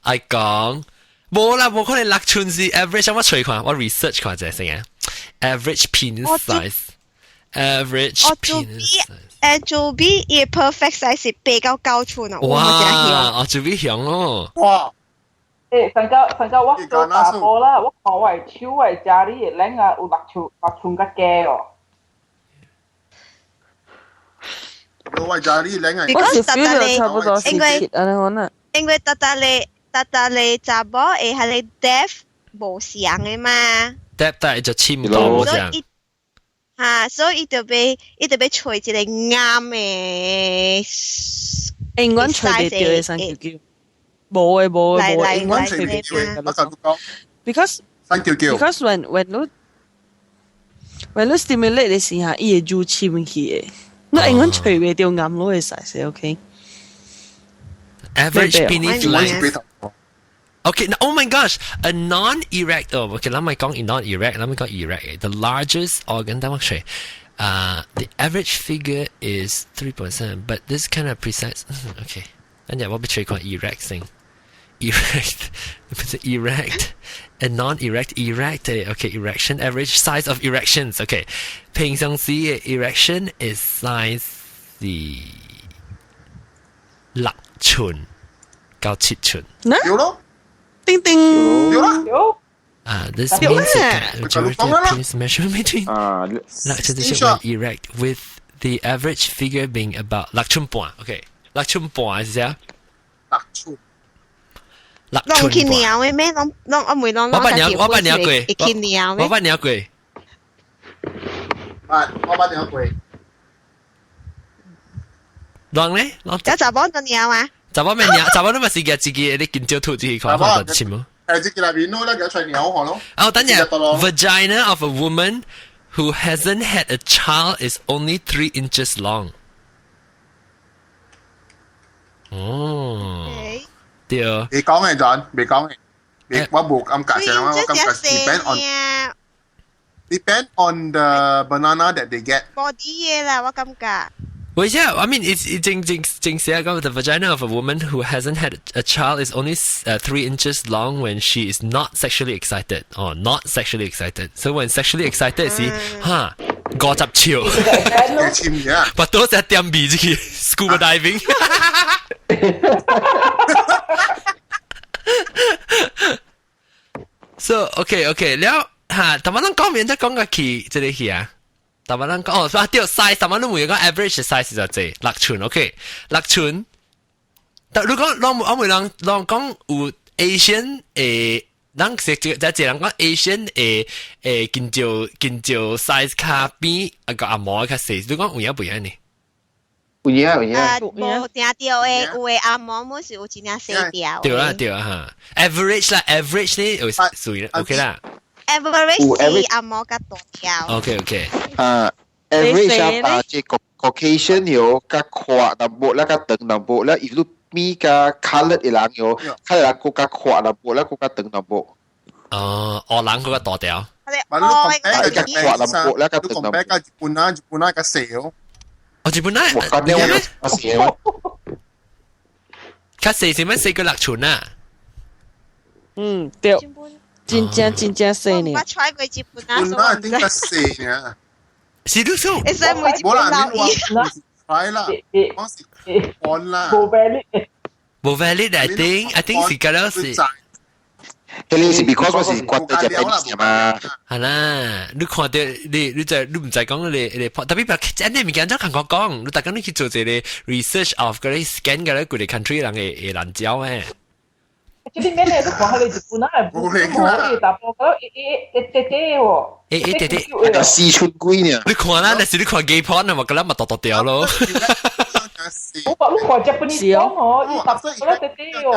愛講，無啦，無可能六寸是 average，我隨看，我 research 看者先啊。Average penis size，average penis size。誒，做 B 伊 perfect size 是8到9寸啊！哇，哦，做 B 響咯。哇！誒，上個上個我做大波啦，我看我的手我的家裡的僆啊有6寸6寸較低哦。我就你兩個。我是 feel 到差不多是七，按呢款啊。因為逐逐個逐逐個查某會彼个 depth 無相的嘛。 Depth 但係就深度無相。哈，所以伊就欲揣一個啱的。永遠揣袂著的三九九。無的無的無的，永遠揣袂著的，我就講。 Because 三九九。 Because when 你 stimulate 的時候，伊會愈深去的。你永遠揣袂著啱攞的 size，OK？ Average penis length. Okay, now, oh my gosh, a non-erect, oh, okay, 咱莫講 non-erect，咱莫講 erect. The largest organ, 等我揣。The average figure is 3.7, but this kind of precise. Okay, 等陣我欲揣看 erect 先。Erect, erect, and non-erect, erect. Okay, erection, average size of erections. Okay, 平常時嘅 erection is size 是6寸到7寸。有咯。叮叮。有啦。有。啊，this means the majority of penis measurement between 6寸到7 erect with the average figure being about 6寸半。OK，六寸半是啥？六寸。六寸攏去尿的咩？攏攏我未攏我捌尿，我捌尿過。會去尿我捌尿過。捌，我捌尿過。人咧？有查某就尿啊？查某咩尿？查某你咪是夾自己，你見招吐自己看看就深冇？誒，這個內面攞咧，夾出尿看咯。哦，等陣，vagina of a woman who hasn't had a child is only 3 inches long。哦，對。你講嘅陣，未講嘅，我冇咁解釋，我感覺 depend on the banana that they get。 Body 嘅啦，我感覺。 Well, yeah, I mean, it's 正正正寫講 the vagina of a woman who hasn't had a child is only 3 inches long when she is not sexually excited. Oh, not sexually excited. So when sexually excited 是哈50尺，不多只點味這個 scuba diving。So okay okay 了哈，但係咱講面再講個去這個去啊。但係咱講哦，啊對 size，但係你每個 average size 就這六寸，OK，六寸。但如果攏我每人攏講有 Asian 誒，咱是這這人講 Asian 誒誒，近照近照 size 較比啊個阿毛較細，你講有影不一樣呢？有影有影。啊，無定著的，有的阿毛姆是有真正細條。對啦對啦哈，average 啦，average 呢有屬於 OK 啦。 average 是阿毛較大條。 OK OK。啊，average 啊，這個 Caucasian 有較闊淡薄啦，較長淡薄啦，如果比較 colored 的人有，colored 人閣較闊淡薄啦，閣較長淡薄。哦，黑人閣較大條。嘛，你 compare 較闊淡薄啦，較長淡薄。你 compare 較日本啊，日本啊較細哦。哦，日本啊，我覺得我較細哦。較細是咩？四個六寸啊？嗯，對。真正真正細呢。我 try 過日本啊，日本啊，頂較細呢。是你說？會使問日本老伊。 try 啦，我是看啦。無 valid。無 valid，I think 是咁樣是。這裡是 because 我是覺得 Japanese 嘛。係啦，你看到你你就你毋知講你你特別別，按呢物件怎韓國講，你大家你去做一個 research of 嗰啲 scan 嗰啲幾個 country 人嘅嘅濫交誒。這裡面咧，你看下你日本啊，係冇你查埔嗰一一一啲啲喎，一一啲啲，個4寸幾呢？你看啦，那是你看 gay porn 啊嘛，嗰粒咪大大條咯。我話你看 Japanese 哦，伊查埔嗰啲啲喎。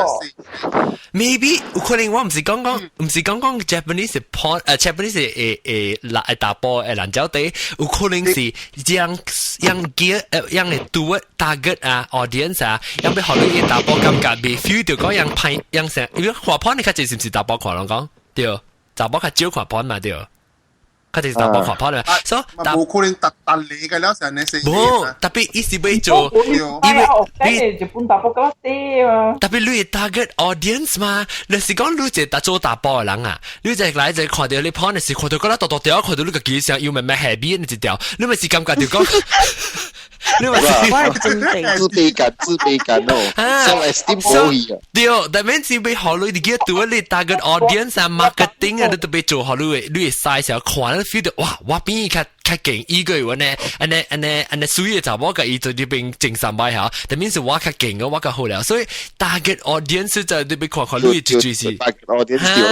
Maybe 有可能我毋是講講，毋是講講 Japanese porn，Japanese 會會會查埔會濫交地，有可能是將將 gear 將會拄 target 啊 audience 啊，讓欲予你查埔感覺袂 feel 到講樣歹樣成，因為看 porn 你較濟是毋是查埔看攏講對，查埔較少看 porn 嘛對。較濟是查埔看 porn 啦，所以無可能特特嚟嘅了，成你四。無，特別伊是欲做，因為你日本查埔較細嘛。特別你 target audience 嘛，你是講你一個做查埔的人啊，你就來就看到你 porn 是看到覺得大大條，看到你家己想又慢慢下邊一條，你咪是感覺就講，你話我係正定自卑感，自卑感哦，self esteem 冇去啊。對，但係是被學你記得你 target audience 啊，marketing 啊，你特別做學你你 size 啊，看你 feel 到哇，我邊較較勁，依個話呢，按呢按呢按呢，所以就我個伊做呢邊精神擺下，但係是我較勁嘅，我較好了，所以 target audience 就你別看看你就就是 target audience 對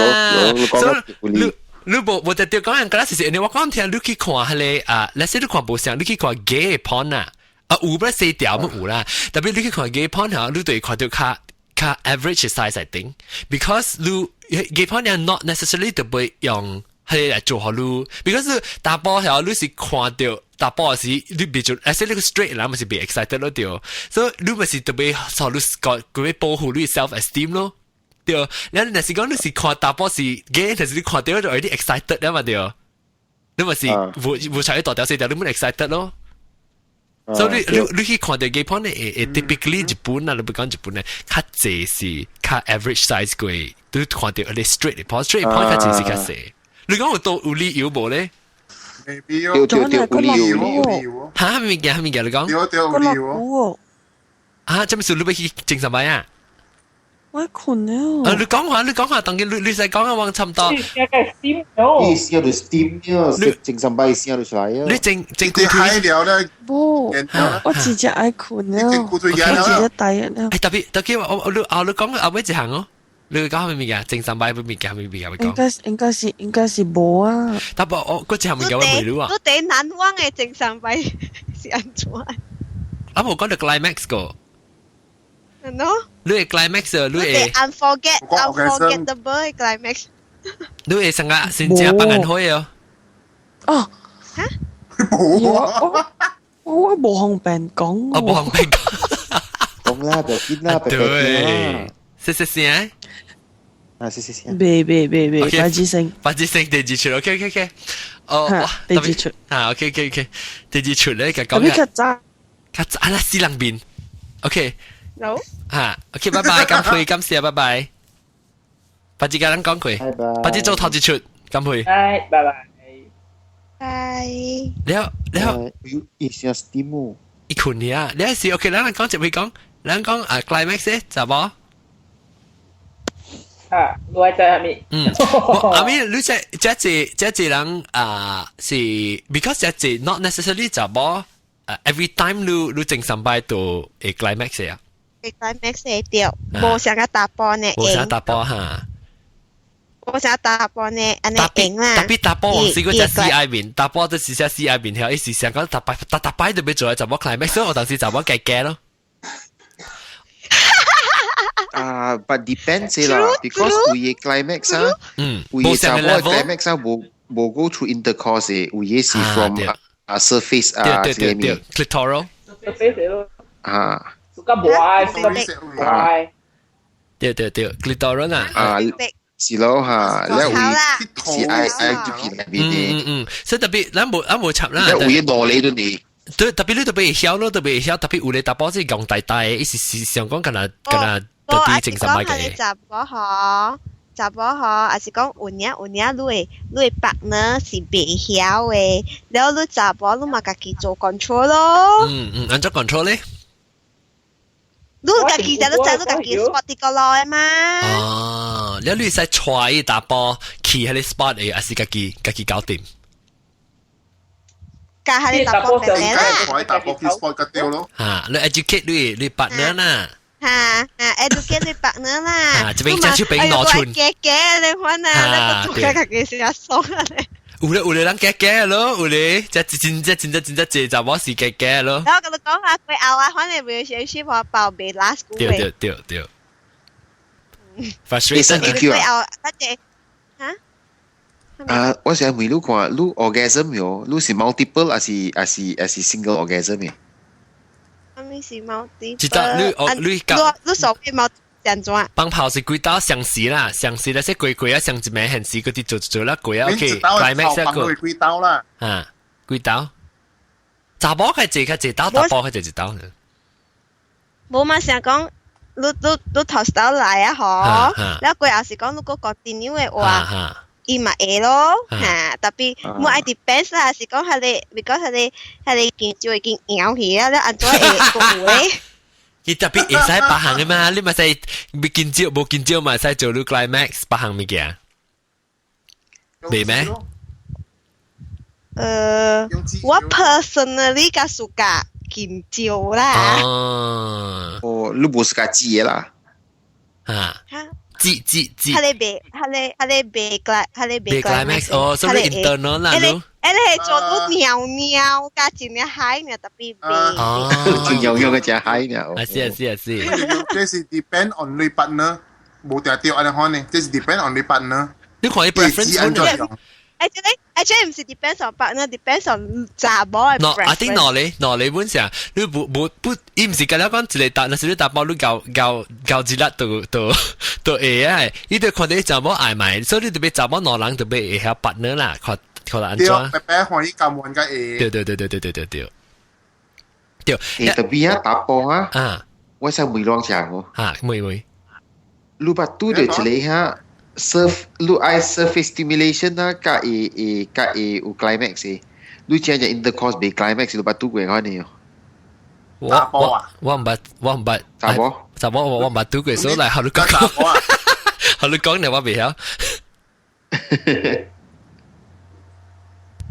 咯，所以你。你無無特對講人，嗰陣時，你我講聽，你去看彼個啊，let's say 你看無像，你去看 gay porn 啊，啊有不四條乜有啦，特別你去看 gay porn 嚇，你對看到較較 average size 嚟頂，because 你 gay porn 又 not necessarily 特別用彼個來做予你，because 查埔嚇，你是看到查埔時，你別做，let's say 你個 straight 人咪是別 excited 咯對，所以你咪是特別予你個佢保護你 self esteem 咯。對，你若是講你是看查埔是 gay，但是你看到就有啲 excited 啊嘛對，你咪是無無才大條細條，你咪 excited 咯。所以你你你去看到 gay porn 會會 typically 日本啊，你不講日本咧，較濟是較 average size 過，都看到你 straight 的 porn，straight porn 較濟是較細。你講有多有理由無咧？對對對，有理由有理由。嚇？咩物件？咩物件？你講？對對有理由。啊！這麼說你欲去精神病啊？我困了。啊！你講話，你講話，當佢你你使講啊，往差唔多。你先就 steam 了，精神病先就出來啊。你正正骨腿了咧。無，我直接愛困了。我直接大了。誒，特別特別我我你啊，你講後尾一項哦，你講咩物件？精神病咩物件？咩物件？應該應該是應該是無啊。特別我嗰一項物件我未了啊。你第難忘的精神病是按怎？啊，無講到 climax 個。喏，你會 climax 你會 unforgettable climax。你會成個先正放眼開哦。哦，嚇？冇啊！我我無方便講。我無方便講。講啦，就見啦，對，謝謝先。啊，謝謝先。別別別別，八字聲。八字聲第二出，OK OK OK。哦，第二出。啊，OK OK OK。第二出咧，就講。特別較早。較早啦，死人面。OK。好。嚇，OK，拜拜，感謝感謝，拜拜。八字家人講佢，八字做頭一出，感謝。拜拜拜。拜。了了，伊是 steam 伊困去啊！你是 OK，咱講一位講，咱講啊 climax 咧，查某？啊，我在下面。嗯，阿咪你這這這這這人啊是 because 這這 not necessarily 查某啊 every time 你你精神擺到會 climax 啊。會 climax 會對，無像個查埔呢。無像查埔哈。無像查埔呢，按呢用啦。特別查埔我試過只死愛面，查埔都是只死愛面，伊是想講逐擺逐逐擺都欲做查某 climax，所以我當時查某計計咯。啊，but depends 啦，because 有嘅 climax 啊，有嘅查某 climax 啊，無無 go through intercourse 嘅，有嘅是 from 啊 surface 啊，對對對，clitoral。 surface 咯。啊。個無愛，個無愛。對對對，clitoral 啊。啊。是咯嚇，你會是愛愛入去內面的。嗯嗯，所以特別咱無咱無插啦。你有嘢攞你都你。對，特別你特別會曉咯，特別會曉，特別有咧查埔是講大大的，伊是是想講敢若敢若特別精神擺嘅。查埔嗬，查埔嗬，還是講有影有影，你的 partner 是袂曉的，然後你查埔你嘛家己做 control 咯。嗯嗯，按怎 control 咧？你家己就你知你家己 spot 佇個落的嘛？哦，你你會使帶伊查埔去彼個 spot 的，還是家己家己搞掂？教彼個查埔白啦。帶查埔去 spot 個掉咯。嚇，你 educate 你你 partner 啦。嚇嚇，educate 你 partner 啦。啊，這邊這手邊農村。假假你看啊，你個做家己是阿爽啊你。有咧有咧人假假咯，有咧，這真真真真真真濟查某是假假咯。然後跟你講下，佢後啊，反正 relationship 我包袂 last 對對對對。frustrated。佢後，得隻嚇？啊，我想問你看，你 orgasm 喲，你是 multiple 還是還是還是 single orgasm 嘅？啥物是 multiple？知道你哦，你你所謂 multiple 怎怎？放炮是幾刀相似啦，相似那些過過啊，相一名現時嗰啲做做啦過啊，OK，climax 一個。幾刀啦？啊，幾刀？查某較濟較濟刀，查埔較濟一刀。無嘛，想講你你你頭先來啊，嗬，然後過後是講如果 continue 的話，伊嘛會咯，嚇，特別冇愛 depends 啦，是講係你，because 係你見就已經咬起啊，你按怎會講咧？伊特別會使別項嘅嘛，你嘛使未見招無見招嘛，使做你 climax 別項物件，未咩？我 personally 較 suka 見招啦。哦，哦，你無 suka 擠嘅啦。嚇。擠擠擠。佢哋袂 climax 哦，所以 internal 啦，你。你係做到尿尿加真嘅海呢，特別袂。哦，尿尿嘅只海呢。啊是啊是啊是。這是 depend on 你 partner，無定對按呢款呢，這是 depend on 你 partner。你看伊 preference Actually 唔是 depends on partner，depends on 查某嘅 preference。I think 嗱你嗱你本身，你不不不，伊唔是甲你講一個答，若是你查某你搞搞搞一粒就就就會啊！伊就看你查某愛買，所以你特別查某兩人特別會曉 partner 啦，看看按怎。對，白白歡喜甘願甲會。對對對對對對對對。對。欸，特別啊，查埔啊，啊，我想問兩項哦。啊，問問。你捌拄著一个哈？surf 你愛 surface stimulation 啦，佮會會佮會有 climax 的，你真正 intercourse 袂 climax 你捌拄過可能？我毋捌，我毋捌。查某？查某我毋捌拄過，所以來學你講，學你講呢我袂曉。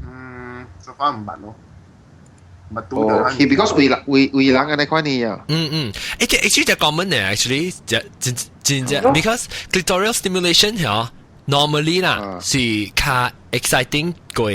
嗯，so far 毋捌咯。哦，because 為人為為人按呢款呢啊。嗯嗯，actually 就 common 呢，actually 就真真正，because clitoral stimulation 嗬，normally 啦是較 exciting 過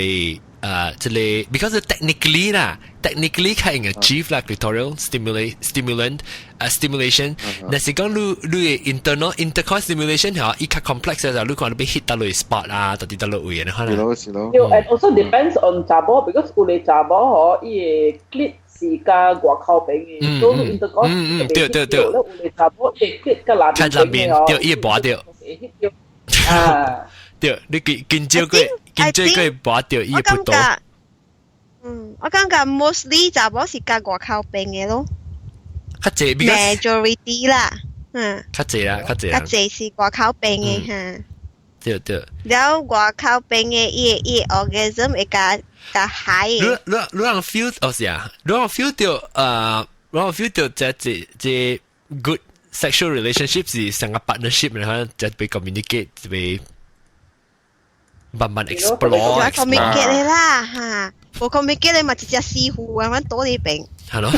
這個，because technically 啦，technically 較用 achieve 啦 clitoral stimulant stimulation，若是講你你的 internal intercourse stimulation 嗬，伊較 complex 嘅時候，你看你欲 hit 佗落 spot 啊，到底佗落位啊，可能。是咯是咯。 And also depends on 查某，because 有的查某嗬，伊的 clit 是較外口邊嘅，所以 intercourse 對對對。有的查某伊的 clit 較內邊嘅，對，伊會拔掉。啊。對，你見見少過，見少過拔掉伊會不多。嗯，我感覺 mostly 查某是較外口邊嘅咯。較濟，majority 啦，嗯。較濟啦，較濟。較濟是外口邊嘅哈。對對。了外口邊嘅伊伊 orgasm 會較較 high。你你你人 feel 哦是啊，你人 feel 到你人 feel 到這這這 good sexual relationship 是成個 partnership，然後就被 communicate 被慢慢 explore。 communicate 啦哈，無 communicate 你嘛一隻師傅啊，阮倒呢邊。係咯。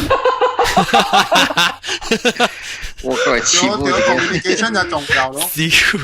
我個師傅。 communication 就重要咯。師傅。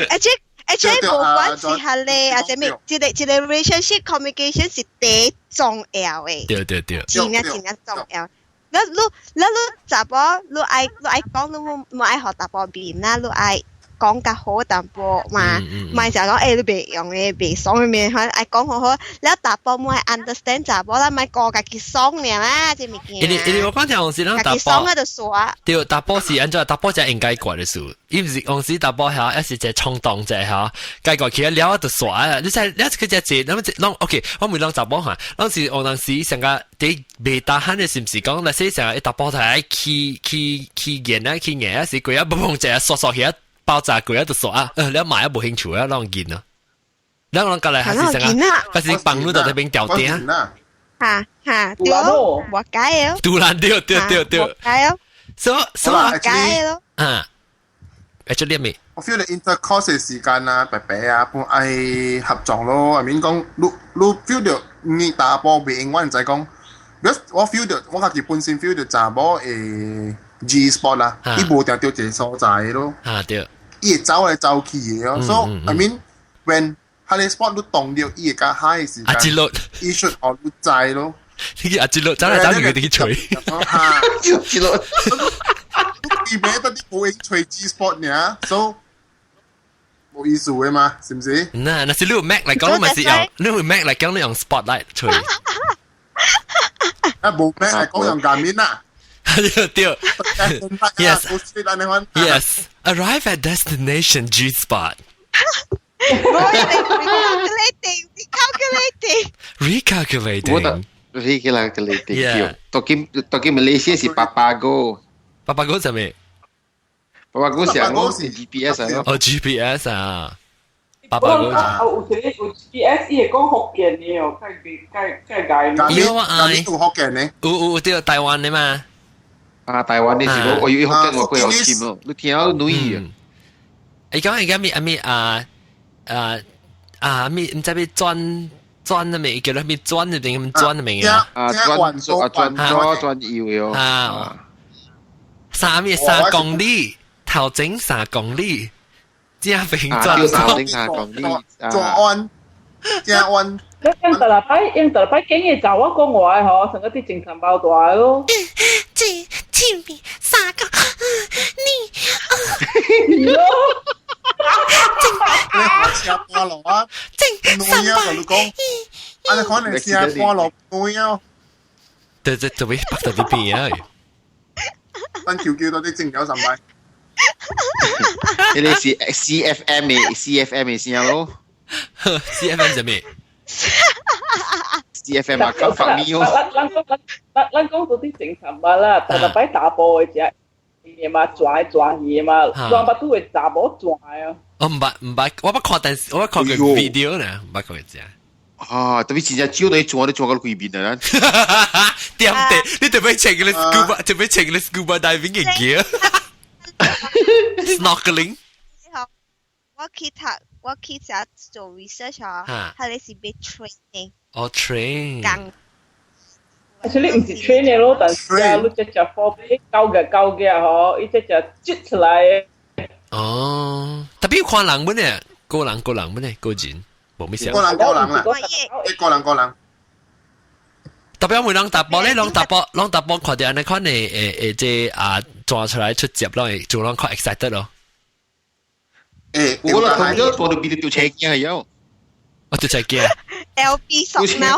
而且而且無管是係咧，或者咩，一個一個 relationship communication 是第重要的。對對對。真正真正重要。你你你你查某，你愛你愛講，你無無愛予查埔面啦，你愛講較好淡薄嘛，莫就講欸你袂用的，袂爽的面，愛講好好，了查埔莫愛 understand 查某啦，莫顧家己爽爾啦，這物件。因為因為我講聽往時咱家己爽啊就煞。對，查埔是按怎？查埔才應該決的事，伊毋是往時查埔遐，抑是一個衝動者嚇，解決起來了就煞啊！你知了佢只濟，那麼攏 OK，我毋攏查埔嚇，攏是往當時上個佇袂打頇的，是毋是講那些成個查埔台起起起硬啊，起硬啊，是規啊嘣嘣一下煞煞起啊！爆炸過啊就煞啊！你買啊無興趣啊，攏見啊！你攏過來還是啥啊？還是幫你到這邊調定？哈哈，對，活該哦。突然對對對對，活該哦。所所活該咯。啊，actually 咩？我 feel 你 intercourse 嘅時間啊，白白啊，本愛合作咯。I mean 講，你你 feel 到你查埔袂用，我毋知講，我 feel 到我家己本身 feel 到查某的 G spot 啦，伊無定著一個所在咯。啊對。伊會走來走去的咯。So I mean when 彼个 spot 你動著，伊會較 high 時間，阿吉樂，伊出予你知咯。你阿吉樂走來走去，佢哋吹。哈，阿吉樂。伊袂得你無用吹 G spot 爾，so 無意思的嘛，是毋是？那若是你有 Mac 來講，你咪是用，你有 Mac 來講，你用 spotlight 吹。啊，無 Mac 來講用 Garmin 啊。對對。Yes. Yes. Arrive at destination G spot. Recalculating, recalculating. Recalculating. Recalculating. Yeah. 當今當今 Malaysia 是 Papago。 Papago 係咩？Papago 是我是 GPS 啊。哦，GPS 啊。八百個。啊，有一個有 GPS，伊會講福建的哦，該該該該該。有啊，有福建的。有有對台灣的嘛？啊，台灣的是我有福建我過有心咯，你聽到女啊？伊講伊講咩啊咩啊啊啊咩？毋知咩轉轉啊咩？叫做咩轉入邊咁轉入邊啊？啊轉啊轉左轉右喲。啊！三咩3公里，頭前3公里，正平轉左。3公里，左彎，正彎。你用特禮拜，用特禮拜今日就我講話的嗬，成個啲精神包大咯。這前面3個，你咯。車半路啊，正三啊，同你講，啊你可能車半路女啊。對對，特別北到啲邊啊！咱 QQ 到啲正有神擺。呢啲是 CFM 嘅 CFM 嘅聲咯。 CFM 係咩？CFM 啊，咁發咪哦。咱咱講咱咱講到啲正常吧啦，特特擺打波嘅只，嘢嘛轉轉嘢嘛，轉巴都會查某轉啊。我毋捌毋捌，我捌看電視，我捌看過 video 呢，毋捌看過只。啊，特別真正少你轉，你轉到規面啊！點地，你特別穿個 scuba，特別穿個 scuba diving 嘅 gear，snorkeling。我去讀，我去食做 research 啊，佢哋是被 training。哦，train。其實你毋是 train 的咯，但是啊，你只只貨幣交嘅交嘅嗬，伊只只擠出來。哦，特別看人本呢，個人個人本呢，個人。無咩事。個人個人啦，個人個人。特別每人搭波咧，攏搭波，攏搭波看到按呢款的誒誒，這啊抓出來出接，攏會做攏較 excited 咯。誒，我啦，同咗坐到變到車鏡係有。我掉車鏡。 LB 索貓。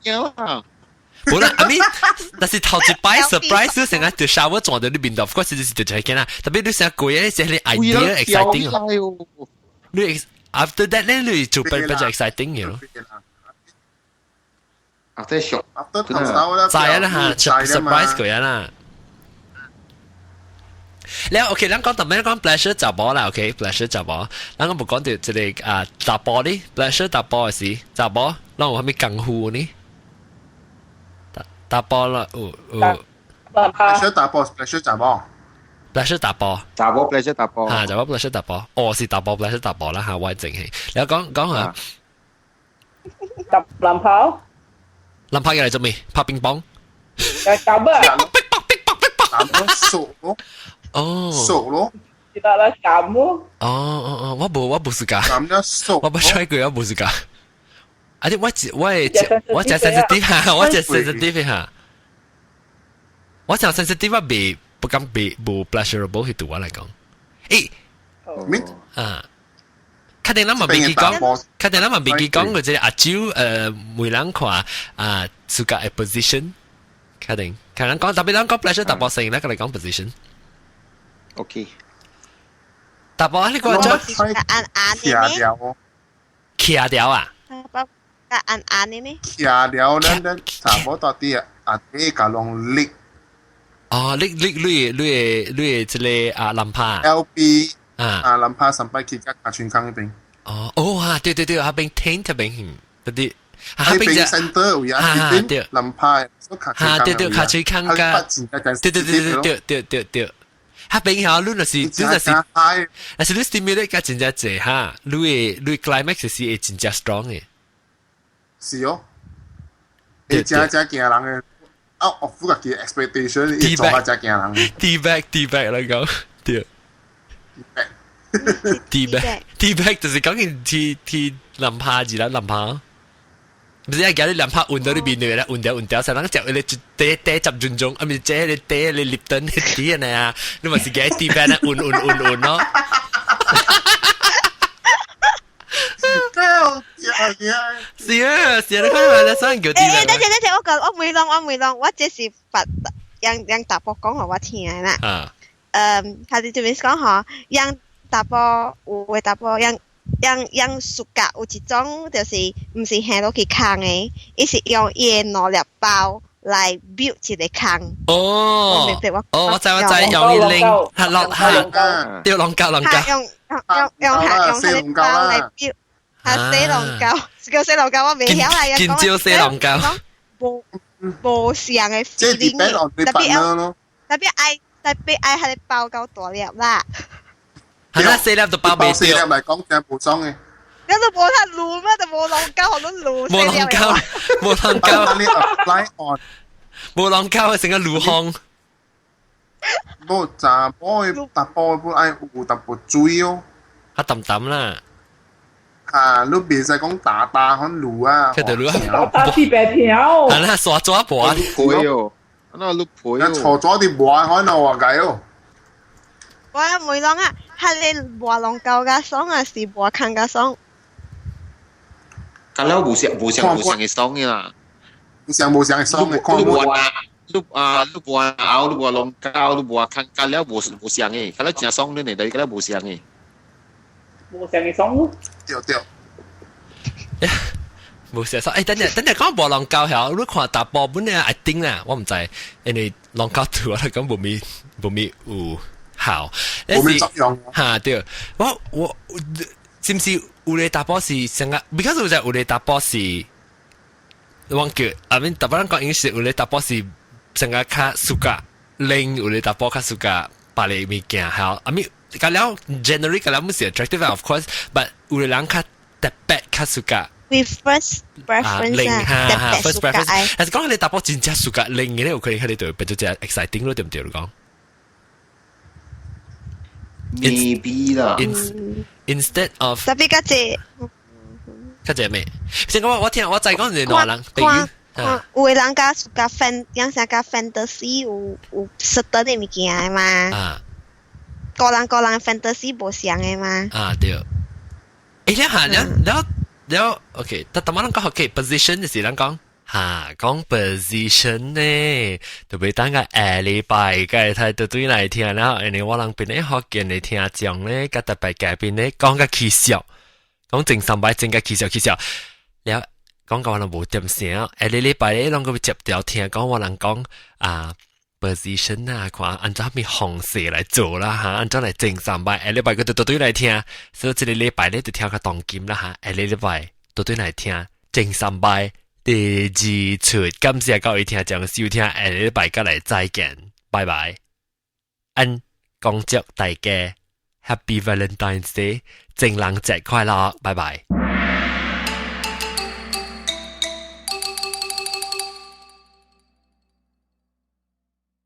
鏡啦。無啦，阿咪，但是頭一擺 surprise 成日掉 shower 撞到你面度，嗰時就是掉車鏡啦。特別你成日過嘢，這係 idea exciting 你 after that 咧，你就變變就 exciting 嘅咯。 After shock， after 頭手啦，知啦嚇，surprise 佢啦。แล้ว OK，咱講特別講 pleasure 查某啦，OK，pleasure 查某，咱講無講到這個啊查甫呢，pleasure 查甫的是查某，咱有啥物功夫呢？查甫啦，有有。 pleasure 查甫，pleasure 查某。 pleasure 查甫，查某 pleasure 查甫，嚇，查某 pleasure 查甫，哦是查甫 pleasure 查甫啦嚇，我正係。你講講下。揼籃跑。籃跑嚟做咩？拍乒乓。誒，揼啊！籃熟咯。哦。熟咯。記得啦，撳咯。哦哦哦，我無我無時間。撳咗熟。我不 try 過，我無時間。啊！啲我我我食 sensitive 嚇，我食 sensitive 嚇。我食 sensitive 我未不敢未無 pleasurable 去對我來講。誒，啊，確定咱嘛未記講，確定咱嘛未記講過這個阿蕉每人看啊，自家的 position，確定，可能講特別咱講 pleasure 淡薄性，咱個來講 position。 OK。淡薄你講咗。按按徛了。徛掉啊？按按的呢？徛了，咱咱差不多啲阿啲甲攏力。哦，你你你你你這個啊，林帕。 LB 啊啊，林帕上擺去甲卡村康那邊。哦哦啊，對對對，那邊 tent 那邊，對對。那邊 center 有啊，那邊林帕，啊對對，卡村康甲，對對對對對對對對。彼邊嚇，你若是你若是，若是你 stimulate 甲真正濟哈，你的你 climax 是會真正 strong 的。是哦，會真正驚人的。out of 家己 expectation，伊做較真驚人。 Tea bag tea bag 來講，對。Tea bag tea bag 就是講伊去去林拍字啦，林拍。毋是啊，今日林拍換到你面對啦，換掉換掉，成人食迄個短短10分鐘，啊，毋是這個短個立頓啲安啊，你嘛是舉 tea bag 啊，換換換換咯。是啊，是啊，你看嘛，你想叫 tea bag。誒，等陣等陣，我講我袂攏我袂攏，我這是捌讓讓查甫講予我聽的啦。啊。佢哋這邊講吼，讓查甫有的查甫讓讓讓暑假有一種就是毋是下落去空的，伊是用伊的兩粒包來 build 一個空。哦。哦，我知我知，用伊拎，嚇落嚇，對龍膠龍膠。用用用用用佢的包來 build。係洗龍膠，叫洗龍膠我未曉啦。見招洗龍膠。無無相嘅即係 feeling， depend on 你特別 partner 咯。特別愛係包夠大粒啦。係啦，四粒就包未四粒掉，嚟講真係無爽嘅。你都冇得滷咩？就冇龍膠，我都滷冇龍膠，冇龍膠，你 apply on 冇龍膠，成個滷烘。無查某的查甫本愛有淡薄水哦。啊淡淡啦。啊，你袂使講大大款滷啊。佢就滷打打鐵白條。係啦，刷咗一盤。皮哦，那你皮那坐咗啲磨可能話計哦。我每啷啊，係你磨龍膠加爽啊，是磨坑加爽？咁了無相無相無相嘅爽嘅啦。無相無相嘅爽嘅，看你無啊，你啊，你無拗，你無龍膠，你無坑，咁了無無相嘅，咁了真爽你嚟，咁了無相嘅。無相嘅爽咯。對對。無相爽，等陣等陣講無龍膠係，你看查埔本來一定啦，我唔知，因為龍膠對我嚟講無咪無咪有效，無咩作用。嚇對，我我是毋是有個查埔是成個，because 有隻有個查埔是，我叫 I mean 查埔人講英語，有個查埔是成個較 suka，另有個查埔較 suka 別个物件，係 I mean 甲了 generally 甲了毋是 attractive of course，but 有個人較特別較 suka。 Preference preference 啊，哈哈，first preference。但是講你查埔真正 suka 另嘅咧，有可能佢哋就會變做隻 exciting 咯，對唔對？你講？Maybe 啦。 Instead of 特別較濟，較濟咩？先講我聽我再講是兩人，比如有個人較 suka fan，養成較 fantasy 有有實得的物件嘛。啊。個人個人 fantasy 無相的嘛。啊對。欸，你下你了了，OK，但但我講 OK position 就是咱講。哈，講 position 呢，特別等個下禮拜嘅睇到對來聽，然後因為我人邊咧福建的聽眾咧，佮特別嘉賓咧講個起笑，講前三擺真個起笑起笑，了講到我人無點聲，下個禮拜咧攏閣接掉聽講我人講啊 position 啊，看按照啥物方式來做啦哈，按怎來前三擺，下禮拜閣對對來聽，所以這個禮拜咧就聽較當金啦哈，下個禮拜對對來聽前三擺。第二出，感謝各位聽眾收聽，下禮拜再來再見，拜拜。按恭祝大家 Happy Valentine's Day，情人節快樂，拜拜。